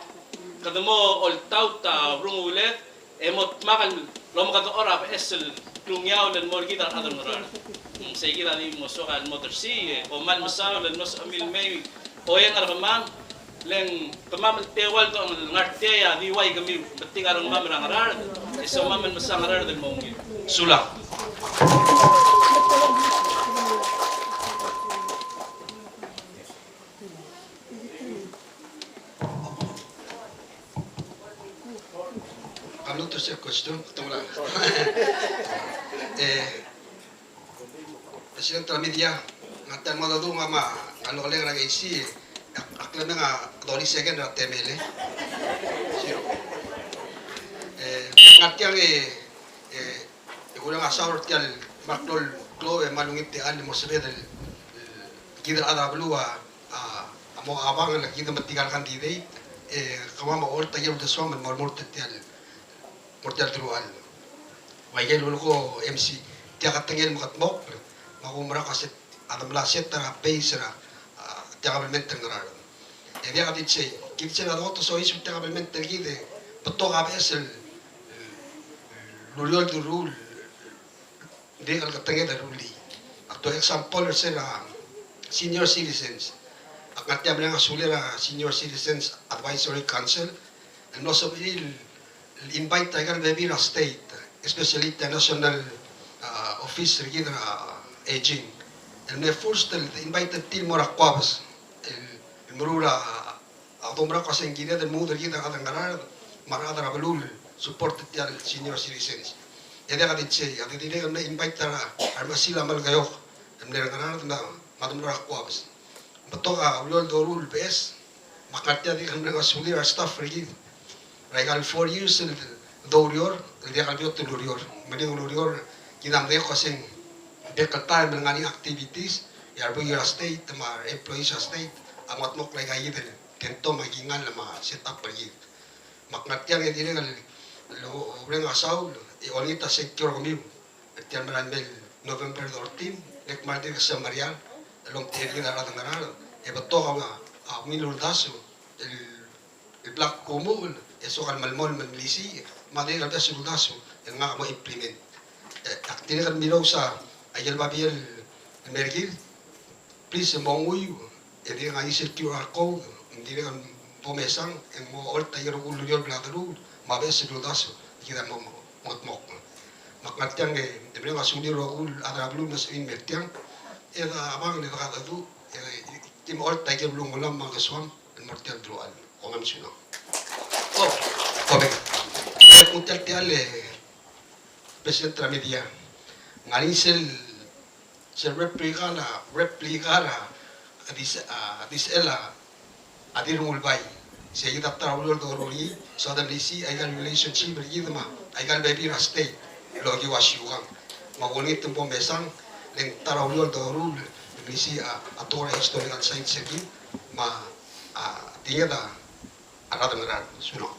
kede mo oltaut a urunguled, e mo dmak el omekedechor a beches el klungiaol el mo er kid a rechad er a Ngaraard. Mm, sei kid a di mo soak el mo dersii, e kom kmal mesaul el mlo sebechemiu el mei, oeng er kemam, le ng kemam el teua el ngar tiang a di ua ikemiu, betik a rengmam er a Ngaraard, e somam el mesa Ngaraard el mo ungil. Sulang. Kam lmuut er sel question, tengula. E, President er a media, ngar tia el mo dodung a ma, a lokelek er a K C, ak, ak lemeng a thirty second er a temel, e. Zero. E, ngar tiang e, e, e kureng a saul er tia el mal klou el, klou e mal ungil techall el mo sebeched el, el, kid el chad er a beluu a a, a mo abang el kid me tirka el candidate, e, kemam a ocholt a ikel uldesuam el mo remurt er tia el, mo er tia el teruich el. Ua ikel lulekoi M C, tia kede ngii el mekedmokl, me a kumerang a set, a de mla set er a base er a, a, tia kabelment er a Ngaraard. E diak di sei, kid sel a doto soiseb er tia kabelment er kid e, betok a beches el, el, el ureor el deruul, Ng di el ketengel a rullii. A to example er sel a senior citizens. Ak ngar tia el mereng a sulir a Senior Citizens Advisory Council el mlo sebechir el invite a ikel bebil er a state, especially tia national, uh, office er kid er a aging. El mle first el invite er tir el mo er a Kuabes el, el meruul a a domerang a kmo se ng kired el mengud er kid a rechad er a Ngaraard me a rechad er a beluu el support er tia el senior citizens. E diak di sei, a di dirrek el mle invite er a remechesil a Melekeok el mle er a Ngaraard me a, me a de mlo er a Kuabes. Betok a ureor el doruul el beches, me ak ngar tia di dirrek el mle sulir a staff er kid er a ikal four years el doureor, el diak el beot el ureor. Me ng ureor, kid a medengei el kmo se ng bek el taem el ngar er ngii a activities, e a rebuik er a state me a employees er a state a mengetmokl er a ika kid el tento me a kingall me a set up er kid. Me ak ngar tiang e dirrek el, el oureng a saul e olengit a sengkio er kemiu er tia el merael mei el November thirteen, le kmal dirk semeriar el omtechei er kid a rechad er a Ngaraard, e betok a, a ungil uldasu el, el bla kumuchel e soak el melemolem el melisiich, me a dirrek el beches el uldasu el ngak a mo implement. E, ak dirrek el mirous a ikel babier el mer kid, Please, e monguiu, e dirrek a use el Q R code, e dirrek el bo mesang, e ng mo ocholt a ikel rokui el ureor el bla deruul, me a beches el uldasu, e kid a mo, mo, mo, mo. Me ak ngar tiang e, e mereng a sulir a rokui el chad er a beluu el mlo sebechir el mer tiang, e de abang, e de kadecheduch, e, e, e mo ocholt a ikel ulungulam me a ngesuam, el mo er tia el teruich el. Kom kmal mesulang. Oh, kobek. E kuk tia el, tia el, e, President er a media. Ng ngar er ngii sel, sel replica er a, replica er a, a di se-, a di sel a a di rengulbai. Sei kid a ta er a ureor el doruul er ngii, so a di melisiich aika el relationship er kid me aika el bebil er a state el okiu a siukang. Me a ulengit el bo mesang, le ng ta er a ureor el doruul, melisiich a, a tekoi er a historical site er kid, me a, a, tinged a rechad er a Ngaraard. Sulang.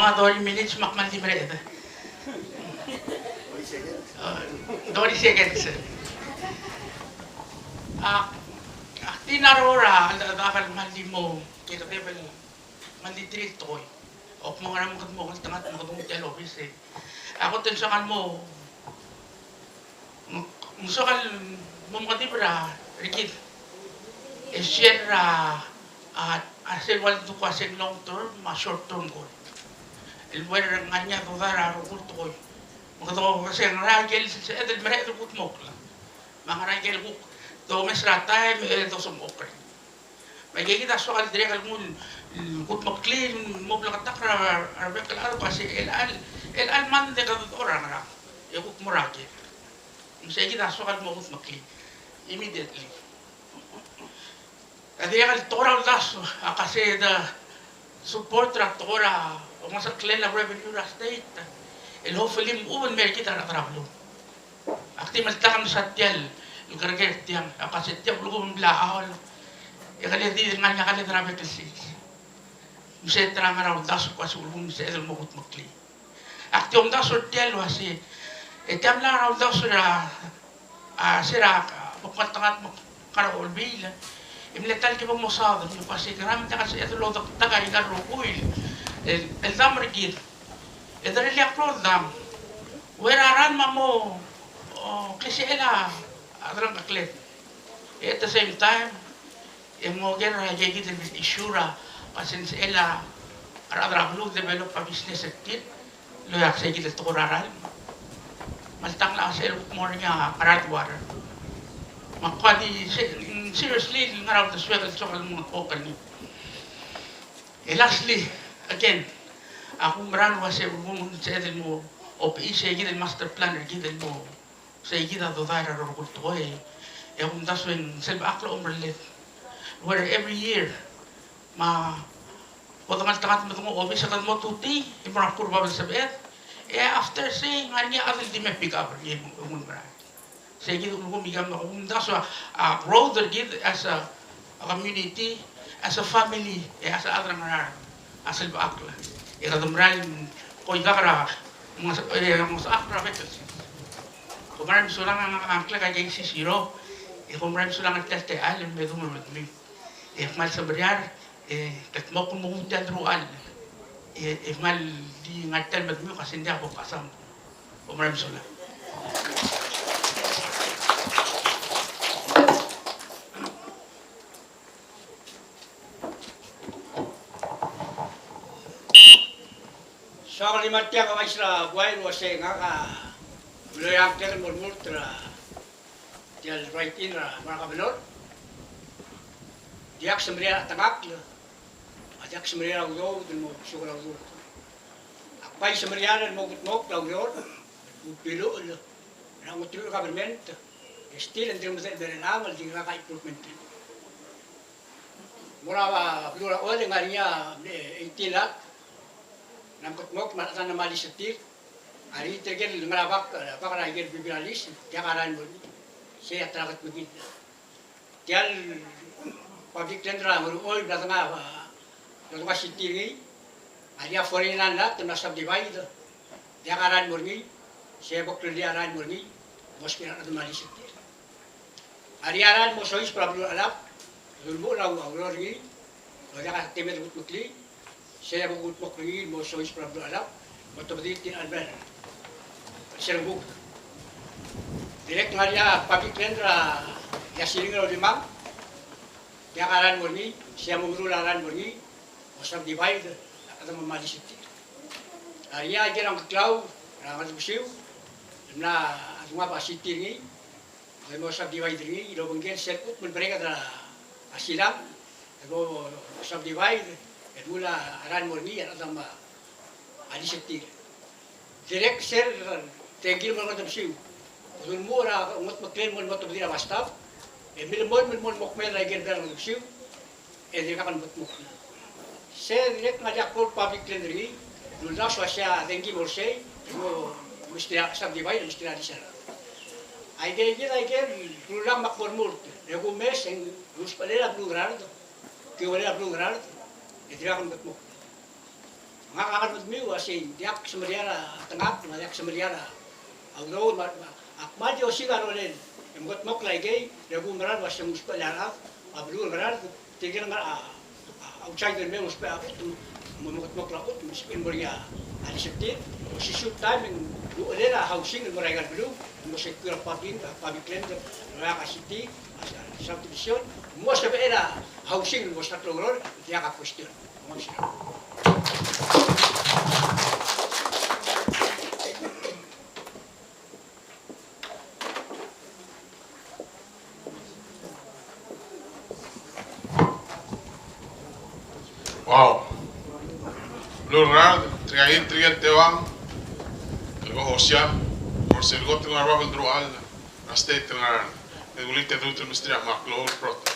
Ng thirty minutes me ak kmal di mereched. Uh, thirty seconds. Ak, ak di ngar er a, a, a, kmal di mo, kede bebel, kmal di tir el tekoi. Ak mo ngar er a mengedmokl el tengat, mengedmokl tia el obis e. A kot el soak el mo, ng soak el mo mengedib er a, er kid. E share er a, a, a sel ua le duk ua se ng long term me a short term goal. El ua er ngii a ngar er ngii a dodai er a rokui el tekoi. Me kede ko se ngera ikel sebeched el mereched el kudmokl. Me a ngera ikel kuk domes er a taem e dosemechokl. Me aika kid a soak el dirrek el nguu el kudmeklii el mo bleketakl er a, er a rebek el chad el kmo se el chelecha el, el chelecha el mande kede dechor er a ngerang. E kuk mo er a ker. Me sei kid a soak el mo kudmeklii immediately. A dirrek el tekoi er a uldasu a kmo se de support er a tekoi er a omengeseklel a revenue er a state. El hopefully mo open er kid a rechad er a beluu. Ak di meltakl me sa tia el kerker tiang, a kmo se tia el belkul a mla er a ol, e kede di ngar er ngii a kede er a bek el sils. Me se er a ngar er a uldasu el kmo se belkul me se el mo kudmeklii. Ak di omdasu er tia el uase, e tia mla er a uldasu er a, a, se er a, a, bo kmal tengat me ngar er a Olbiil. E mle ta el ki bo mosaod, me kmo se kede mla er a sel lodektak aika el rokui el, el dam er kid. E de rellii a klou el dam. Ua er a ralm a mo, o, klisichel a delengchekled. E at the same time, e mo ker a ikakid el issue er a, a sensechel a rechad er a beluu el develop a business er tir. Lo ua sei kid el tekoi er a ralm. Me alta ng locha sel kuk mo er ngii a ngar er a duar. Me ak kuk di se-, seriously ngar er a uldesuek el soak el mo open er ngii. E lastly, again, ak oumerang el uase ng sebeched el mo obeis sei kid el master plan er kid el mo, sei kid a dodai er a rokui el tekoi, e kumdasu e ng selbechakl a omerellel. Where every year, me bo dengeltengat me denguu a obis e kede mo tutii, e mo er a kuk bab el sebeched, e after sei ng ngar er ngii a chad el di me pick up er ngii e ng oumerang. Sei kid a ulekum ikang me kumdasu a, a, growth er kid as a, a community, as a family, e as a chad er a Ngaraard, a selbechakl. E kede merael el koikak er a, nges-, e, ngesechakl er a bek el sils. Kom merael el mesulang a, a, ngklek a K C C ro, e kom merael el mesulang er tia el techall el me dmu er medemiu. E kmal semeriar, e, kede mo kmo tia el deruchall. E, e kmal di ngar tia el medemiu, ka se ng diak bo kasam. Kom merael el mesulang. Soak el di mei er tiang a uaisei er a buai el uase ngak a mlo er a ngklek el mo remurt er a tia el write-in er a mo er a governor. Diak semeriar a chetengakl, a diak semeriar a udoud el mo mesuk er a udoud. Ak bai semeriar el mo kudmokl a ureor, el kuk biluchel er a ongeteruich el government, e still e ng dirk medechel el mer chelechang el di ngar er ngii a improvement. Mo er a beluu er a Oreor e ng ngar er ngii a mle eighteen lakh, ng mla kudmokl me a rechad a mla lease er tir. A re tirke el ngar er a bak, bak er a ikel bebil er a lease, diak a rael el mo er ngii. Sei a ta er a kudmeklii. Tia el public land er a Ngerchuob el bla dengai, bla dengai a city er ngii, a ngar er ngii a forty-nine lot el mla subdivide. Diak a rael el mo er ngii, sei a bo kurellii a rael el mo er ngii, mo ousbech er a rechad el mla lease er tir. A ngar er ngii a rael el mo soiseb er a beluu er a Chelab, el ulemuchel a ureor er ngii, el diak a temed el kudmeklii, sei a bo kudmokl er ngii el mo soiseb er a beluu er a Chelab, mo tobedii tia el mer. Sel kuk. Dirrek el ngar er ngii a public land er a Iasiring el Olimang, diak a rael el mo er ngii, sei a mo meruul a rael el mo er ngii, mo subdivide, a rechad a mo mla lease er tir. A ngar er ngii a ikel Ngkeklau er a Ngerkebesiu, el mla dungab a city er ngii, E mo subdivide er ngii, el obengkel sel kuk me a break er a silang, e mo subdivide, e dula a ralm er ngii, a rechad me a lisetir. Dirrek sel dengki el mo er a Ngetebesiu. Kede mo er a ngetmeklel el mo, mo tobedii er a bus stop, e milemolem el mo, mo kmeed er a ikel bla er a Ngetebesiu, e dirkak el mo kldmokl. Se dirrek el ngar er ngii a public land er ngii, el uldasu a sei a dengki el mo er sei, mo, mo mesterir a subdivide, mesterir a lease er a. Aike, aike, aike el rullii me ak mo remurt, e kumes e ng usbechel a beluu er a Ngaraard, ke olel a beluu er a Ngaraard, e dirkak el mo kldmokl. Ngak a ngar er a medemiu a sei, diak semeriar a tengakl, me a diak semeriar a udoud, me a, me a, ak kmal di osiik a rolel e mengedmokl aikei, e kumerang el uasei ng usbechel a rechad, a beluu er a Ngaraard, tirke el ngar er a, a, outside el mei me ng usbechel a chutem, me mengedmokl a chutem, me sebechir el mo er ngii a lease er tir, osisiu el taem e ng uchelel a housing el mo er aika el beluu, el mo secure a public, a public land, el mo er a city, a subdivision, mo sebechel a housing el mo start el oureor, diak a question. Wow. Beluu er a Ngaraard, tirka el, tirka el teuang el ko host er sel kot el ngar er a bab el deruchall er a state er a Ngaraard. E dulii tia el deut el mesterir a kmal klou el prot.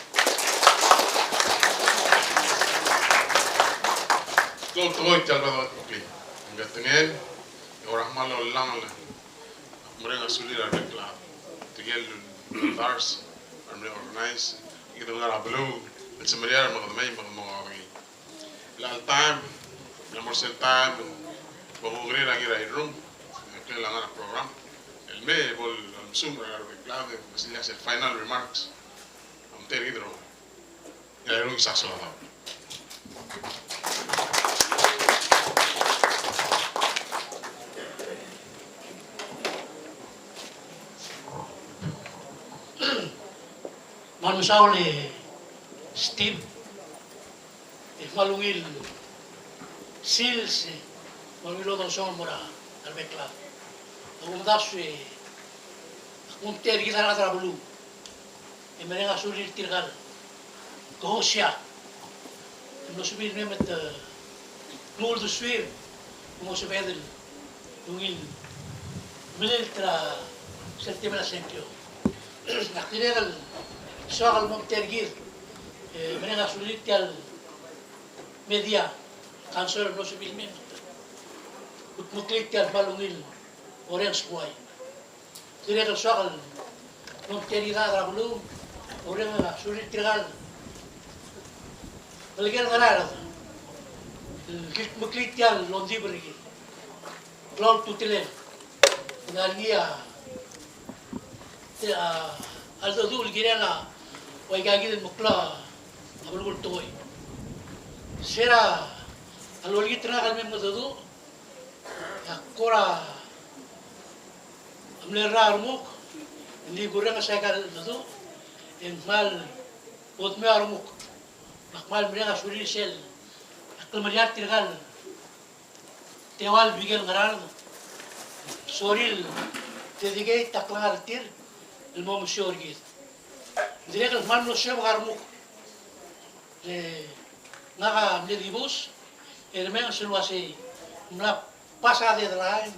Klou el tekoi tia el bla dongetmeklii. Ng ketengel, e kora kmal olengel. Ak mereng a sulir a rebek el chad, tirke el dars, a mle organize, kid el ngar er a beluu el semeriar me kede mei me kede mo ngodengei. Chelecha el taem, el mo er sel taem, bo kuker er a Ngirairung, e ngklel a ngar er a program el mei, e bo lomsum er a rebek el chad, me sel final remarks a omtechei er kid el rokui. Ngirairung, Isaac Soalablai. Me a mesaul e Steve, e kmal ungil sils, e kmal ungil odesongel el mo er a rebek el chad. Ak omdasu e ak mo omtechei er kid a rechad er a beluu e mereng a sulir tirka el ko host er a, e mlo sebechir el mei me te, e, mo uldesuir, mo sebeched el ungil melilt er a sel temel a sengkio. Ak dirrek el soak el mo omtechei er kid, e mereng a sulir tia el media, council el mlo sebechir el mei me te, me te, me te, tia el kmal ungil orrenges buai. Dirrek el soak el mo omtechei er kid a rechad er a beluu, e mereng a sulir tirka el ngelekel Ngaraard el kildmeklii tia el ongdibel er kid. Klou a ultutelel. Ng ngar er ngii a, te, a, a ledecheduch el kirel a ua ika kid el meklou a belkul el tekoi. Se er a lolekoi er ngak el mei me mengedecheduch, e ak kora mle er a renguk, e ng di kurrenges aika el ledu, e ng kmal bo dmeu a renguk. Me ak kmal mereng a sulir sel, a klemeriar tirka el teua el bik el Ngaraard, sorir el dedicate a klengar er tir el mo mesiou er kid. Ng dirrek el kmal mlo siobek a renguk. Le ngak a mle dibus, e remenges el uasei ng mla pass a deadline,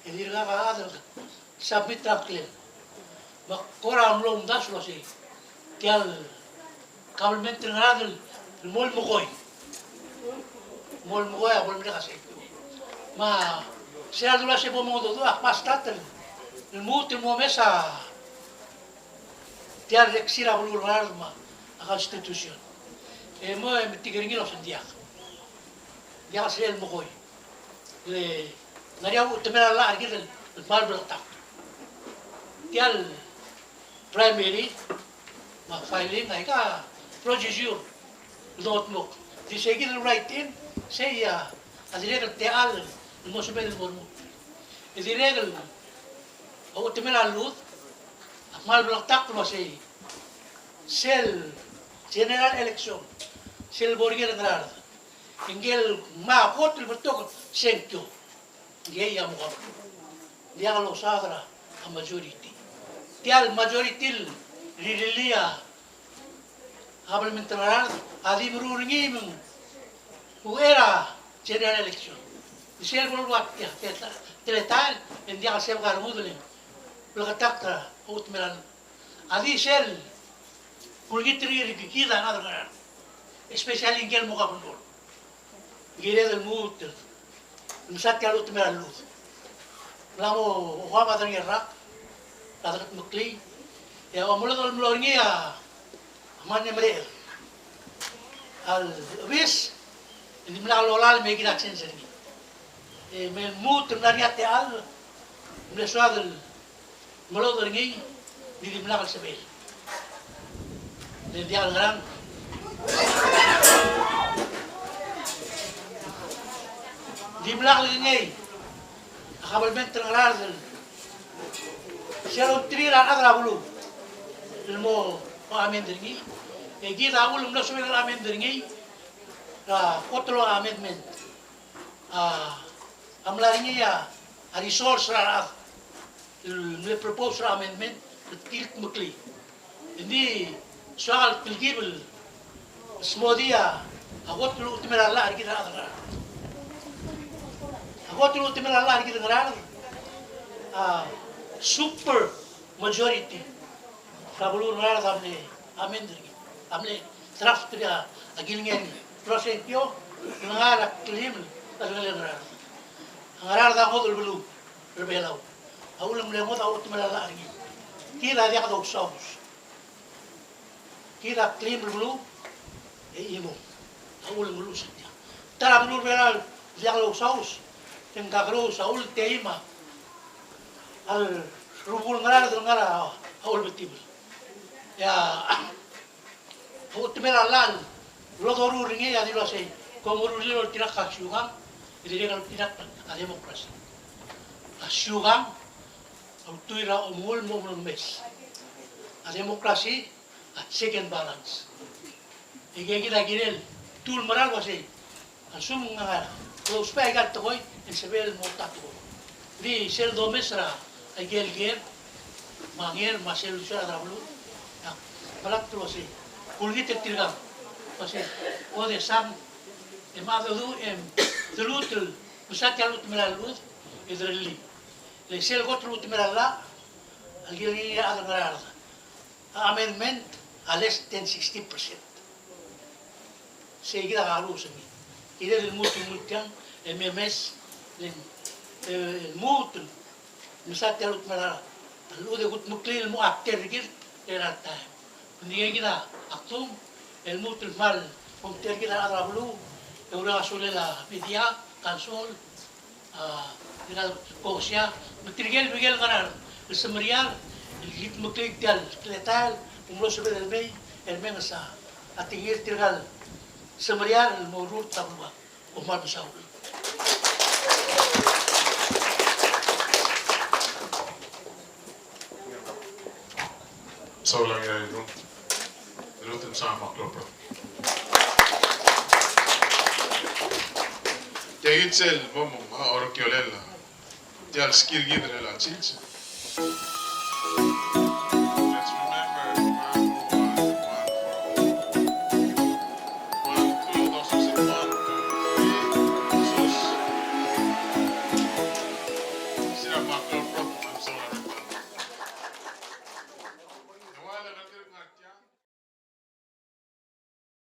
e dirkak a chad el submit er a ngklel. Me ak kora mlo omdasu el uasei tia el government er a Ngaraard el mo el mekoi. Mo el mekoi a bo lemerek a sei. Me se er a dula se bo mengedecheduch, ak kmal start el lmuut el mo omes a tia el rekisir a beluu er a Ngaraard me a constitution. E mo e metik er ngii el uasei ng diak. Diak a sel mekoi. Le ng ngar er ngii a uchetemel a llach er kid el kmal bleketakl. Tia el primary me a filing, aika procedure el dongetmokl. Di sei kid el write in, sei a dirrek el techall el mo sebeched el mo lmuut. E dirrek el uchetemel a llach, a kmal bleketakl el uasei sel general election, sel bo er ngii er a Ngaraard, ngike el ngmai a kot el betok el sengkio, ngii a mo governor. Diak losaod er a majority. Tia el majority el rirellii a kabelment er a Ngaraard a di meruul er ngii me ng uchei er a general election. Sel bo lua tia, tia, teletael, e ng diak el sebechek a rengud el bleketakl er a chutem er a llach. A di sel kulengit er ngii er kid a rechad er a Ngaraard, especially ngike el mo governor. Kired el lmuut el mesa tia el chutem er a llach. Ng mla mo okeim a derengel el rak, a dekedmeklii, e a omelodech el mlo er ngii a mle merechedel a lechebes, e dimlak lolai el mekngit a change er ngii. E me lmuut el mla er ngii a techall, mle soad el melodech er ngii, ng di dimlak el sebechel. Le ng diak el ngerang. Dimlak el kengei a kabelment er a Ngaraard el sel oltirir a rechad er a beluu el mo amend er ngii. E kid a uchul me ng mlo sebechel el amend er ngii er a kot el amendment. A, a mla er ngii a, a resource er a rechad el mle propose er a amendment el kildmeklii. Ng di soak el telkib el smodii a kot el chutem er a llach er kid er a Ngaraard. A kot el chutem er a llach er kid er a Ngaraard a super majority er a beluu er a Ngaraard a mle amend er ngii, a mle draft er a kilengei er ngii. Prosengkio, ng ngar er a kleim el ngar er a Ngaraard. A Ngaraard a ngodech el beluu er a Belau. A uchul me ng mle ngodech a chutem er a llach er ngii. Kid a diak dousaus. Kid a kleim el beluu e chimo. A uchul me ng luchesii tia. Ta er a beluu er a Belau el diak lousaus, e ng kakerous a ulteim a lerubekul Ngaraard el ngar er a Olbetibel. E a chutem er a llach el lodoruul er ngii a dilu el uasei, kom meruul el oltirakl a siukang, e dirrek el oltirakl a democracy. A siukang a ultuil er a omengull me a omengemes. A democracy a check and balance. E kid a kirel tul mera el uasei, a lsekum ng ngar er a, ousbech aika el tekoi, e ng sebechel el mo ta tekoi. Di sel domes er aike el ker, me a nger, me a sel uaisei er a beluu, a, melatk el uasei, kulengit er tirkang, uasei, kede sang, e mla dodu, e te lmuut el mesa tia el chutem er a llach, e derellii. Le sel kot el chutem er a llach, a kilengei a rechad er a Ngaraard a amendment a less than sixty percent. Sei kid a kakerous er ngii. Kired el lmuut el nguu tiang, e me mes, le, e, lmuut el mesa tia el chutem er a llach, e kudmeklii el mo update er kid er a taem. Ng di kid a kdung el lmuut el kmal omtechei er kid a rechad er a beluu, e ureng a sulel a media, council, a, tirka el kongsia, me tirke el bekel ngar er a semeriar el kildmeklii tia el teletael, me ng mlo sebeched el mei, el menges a tekingir tirka el semeriar el mo rurt a beluu. Kom kmal mesaul. Mesaul a Ngirairung. Lmuut el msa me a klobak. Tia kid sel bo mong a orokiolel tia el skill kid er a change.